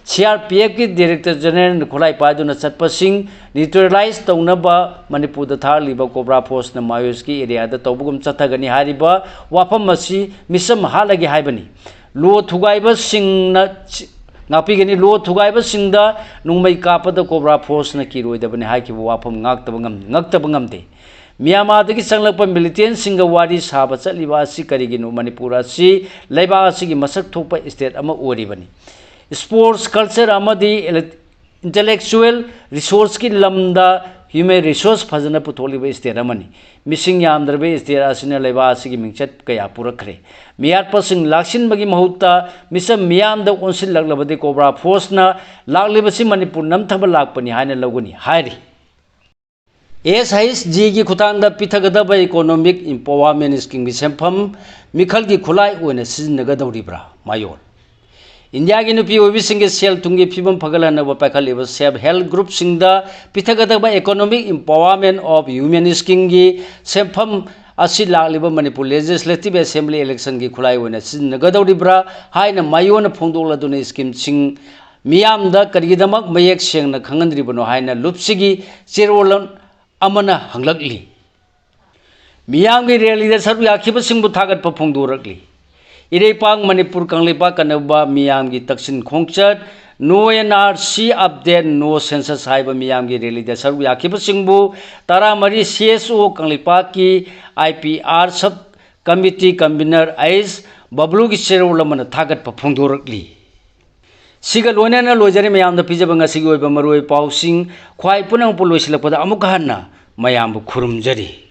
ꯁꯤ ꯑꯥꯔ ꯄꯤ ꯑꯦꯐꯀꯤ ꯗꯥꯏꯔꯦꯛꯇꯔ ꯖꯦꯅꯔꯦꯜꯅ ꯈꯨꯠꯂꯥꯏ ꯄꯥꯏꯗꯨꯅ ꯆꯠꯄꯁꯤꯡ ꯅ꯭ꯌꯨꯇ꯭ꯔꯦꯂꯥꯏꯖ ꯇꯧꯅꯕ ꯃꯅꯤꯄꯨꯔꯗ ꯊꯥꯔꯛꯂꯤꯕ ꯀꯣꯕ꯭ꯔꯥ ꯐꯣꯔꯁꯅ ꯃꯥꯌꯣꯁꯀꯤ ꯑꯦꯔꯤꯌꯥꯗ ꯇꯧꯕꯒꯨꯝ ꯆꯠꯊꯒꯅꯤ ꯍꯥꯏꯔꯤꯕ ꯋꯥꯐꯝ ꯑꯁꯤ ꯃꯤꯆꯝ ꯍꯥꯠꯂꯒꯦ ꯍꯥꯏꯕꯅꯤ꯫ ꯂꯣ ꯊꯨꯒꯥꯏꯕꯁꯤꯡꯅ ꯉꯥꯛꯄꯤꯒꯅꯤ꯫ ꯂꯣ ꯊꯨꯒꯥꯏꯕꯁꯤꯡꯗ ꯅꯣꯡꯃꯩ ꯀꯥꯞꯄꯗ ꯀꯣꯕ꯭ꯔꯥ ꯐꯣꯔꯁꯅ ꯀꯤꯔꯣꯏꯗꯕꯅꯤ ꯍꯥꯏꯈꯤꯕ ꯋꯥꯐꯝ ꯉꯥꯛꯇꯕ ꯉꯝ-, ꯉꯛꯇꯕ ꯉꯝꯗꯦ꯫ ꯃ꯭ꯌꯥꯟꯃꯥꯔꯗꯒꯤ ꯆꯪꯂꯛꯄ ꯃꯤꯂꯤꯇꯦꯟꯁꯤꯡꯒ ꯋꯥꯔꯤ ꯁꯥꯕ ꯆꯠꯂꯤꯕ ꯑꯁꯤ ꯀꯔꯤꯒꯤꯅꯣ? ꯃꯅꯤꯄꯨꯔ ꯑꯁꯤ ꯂꯩꯕꯥꯛ ꯑꯁꯤꯒꯤ ꯃꯁꯛ ꯊꯣꯛꯄ ꯁ꯭ꯇꯦꯠ ꯑꯃ ꯑꯣꯏꯔꯤꯕꯅꯤ꯫ ꯁ꯭ꯄꯣꯔꯠꯁ, ꯀꯜꯆꯔ ꯑꯃꯗꯤ ꯏꯂꯦꯛ-, ꯏꯟꯇꯦꯂꯦꯛꯆꯨꯋꯦꯜ ꯔꯤꯁꯣꯔꯁꯀꯤ ꯂꯝꯗ ꯍ꯭ꯌꯨꯃꯦꯟ ꯔꯤꯁꯣꯔꯁ ꯐꯖꯅ ꯄꯨꯊꯣꯛꯂꯤꯕ ꯁ꯭ꯇꯦꯠ ꯑꯃꯅꯤ꯫ ꯃꯤꯁꯤꯡ ꯌꯥꯝꯗ꯭ꯔꯕ ꯁ꯭ꯇꯦꯠ ꯑꯁꯤꯅ ꯂꯩꯕꯥꯛ ꯑꯁꯤꯒꯤ ꯃꯤꯡꯆꯠ ꯀꯌꯥ ꯄꯨꯔꯛꯈ꯭ꯔꯦ꯫ ꯃꯤꯍꯥꯠꯄꯁꯤꯡ ꯂꯥꯛꯁꯤꯟꯕꯒꯤ ꯃꯍꯨꯠꯇ ꯃꯤꯆꯝ ꯃꯤꯌꯥꯝꯗ ꯑꯣꯟꯁꯤꯜꯂꯛꯂꯕꯗꯤ ꯀꯣꯕ꯭ꯔꯥ ꯐꯣꯔꯁꯅ ꯂꯥꯛꯂꯤꯕꯁꯤ ꯃꯅꯤꯄꯨꯔ ꯅꯝꯊꯕ ꯂꯥꯛꯄꯅꯤ ꯍꯥꯏꯅ ꯂꯧꯒꯅꯤ ꯍꯥꯏꯔꯤ꯫ ꯑꯦꯁ ꯍꯩꯆ ꯖꯤꯒꯤ ꯈꯨꯠꯊꯥꯡꯗ ꯄꯤꯊꯒꯗꯕ ꯏꯀꯣꯅꯣꯃꯤꯛ ꯏꯝꯄꯥꯋꯔꯃꯦꯟ ꯁ꯭ꯀꯤꯝꯒꯤ ꯁꯦꯟꯐꯝ ꯃꯤꯈꯜꯒꯤ ꯈꯨꯠꯂꯥꯏ ꯑꯣꯏꯅ ꯁꯤꯖꯤꯟꯅꯒꯗꯧꯔꯤꯕ꯭ꯔꯥ? ꯃꯥꯌꯣꯜ꯫ ꯏꯟꯗꯤꯌꯥꯒꯤ ꯅꯨꯄꯤ ꯑꯣꯏꯕꯤꯁꯤꯡꯒꯤ ꯁꯦꯜ ꯊꯨꯝꯒꯤ ꯐꯤꯕꯝ ꯐꯒꯠꯍꯟꯅꯕ ꯄꯥꯏꯈꯠꯂꯤꯕ ꯁꯦꯜꯐ ꯍꯦꯜꯞ ꯒ꯭ꯔꯨꯞꯁꯤꯡꯗ ꯄꯤꯊꯒꯗꯕ ꯏꯀꯣꯅꯣꯃꯤꯛ ꯏꯝꯄꯥꯋꯔꯃꯦꯟ ꯑꯣꯐ ꯋꯨꯃꯦꯟ ꯁ꯭ꯀꯤꯝꯒꯤ ꯁꯦꯟꯐꯝ ꯑꯁꯤ ꯂꯥꯛꯂꯤꯕ ꯃꯅꯤꯄꯨꯔ ꯂꯦꯖꯤꯁꯂꯦꯇꯤꯚ ꯑꯦꯁꯦꯝꯕ꯭ꯂꯤ ꯏꯂꯦꯛꯁꯟꯒꯤ ꯈꯨꯠꯂꯥꯏ ꯑꯣꯏꯅ ꯁꯤꯖꯤꯟꯅꯒꯗꯧꯔꯤꯕ꯭ꯔꯥ ꯍꯥꯏꯅ ꯃꯥꯌꯣꯟꯅ ꯐꯣꯡꯗꯣꯛꯂꯗꯨꯅ ꯁ꯭ꯀꯤꯝꯁꯤꯡ ꯃꯤꯌꯥꯝꯗ ꯀꯔꯤꯒꯤꯗꯃꯛ ꯃꯌꯦꯛ ꯁꯦꯡꯅ ꯈꯪꯍꯟꯗ꯭ꯔꯤꯕꯅꯣ ꯍꯥꯏꯅ ꯂꯨꯞꯁꯤꯒꯤ ꯆꯦꯔꯣꯜ ꯑꯃꯅ ꯍꯪꯂꯛꯂꯤ꯫ ꯃꯤꯌꯥꯝꯒꯤ ꯔꯦꯂꯤꯗ ꯁꯔꯨꯛ ꯌꯥꯈꯤꯕꯁꯤꯡꯕꯨ ꯊꯥꯒꯠꯄ ꯐꯣꯡꯗꯣꯔꯛꯂꯤ꯫ ꯏꯔꯩꯄꯥꯛ ꯃꯅꯤꯄꯨꯔ ꯀꯪꯂꯩꯄꯥꯛ ꯀꯟꯅꯕ ꯃꯤꯌꯥꯝꯒꯤ ꯇꯛꯁꯤꯟ ꯈꯣꯡꯆꯠ, No N R C update, No census ꯍꯥꯏꯕ ꯃꯤꯌꯥꯝꯒꯤ ꯔꯦꯂꯤꯗ ꯁꯔꯨꯛ ꯌꯥꯈꯤꯕꯁꯤꯡꯕꯨ ꯇꯔꯥꯃꯔꯤ C S O ꯀꯪꯂꯩꯄꯥꯛꯀꯤ I P R sub committee convener ꯑꯩꯁ ꯕꯕ꯭ꯂꯨꯒꯤ ꯆꯦꯔꯣꯜ ꯑꯃꯅ ꯊꯥꯒꯠꯄ ꯐꯣꯡꯗꯣꯔꯛꯂꯤ꯫ ꯁꯤꯒ ꯂꯣꯏꯅꯅ ꯂꯣꯏꯖꯔꯦ ꯃꯌꯥꯝꯗ ꯄꯤꯖꯕ ꯉꯁꯤꯒꯤ ꯑꯣꯏꯕ ꯃꯔꯨꯑꯣꯏꯕ ꯄꯥꯎꯁꯤꯡ꯫ ꯈ꯭ꯋꯥꯏ ꯄꯨꯝꯅꯃꯛꯄꯨ ꯂꯣꯏꯁꯤꯜꯂꯛꯄꯗ ꯑꯃꯨꯛꯀ ꯍꯟꯅ ꯃꯌꯥꯝꯕꯨ ꯈꯨꯔꯨꯝꯖꯔꯤ꯫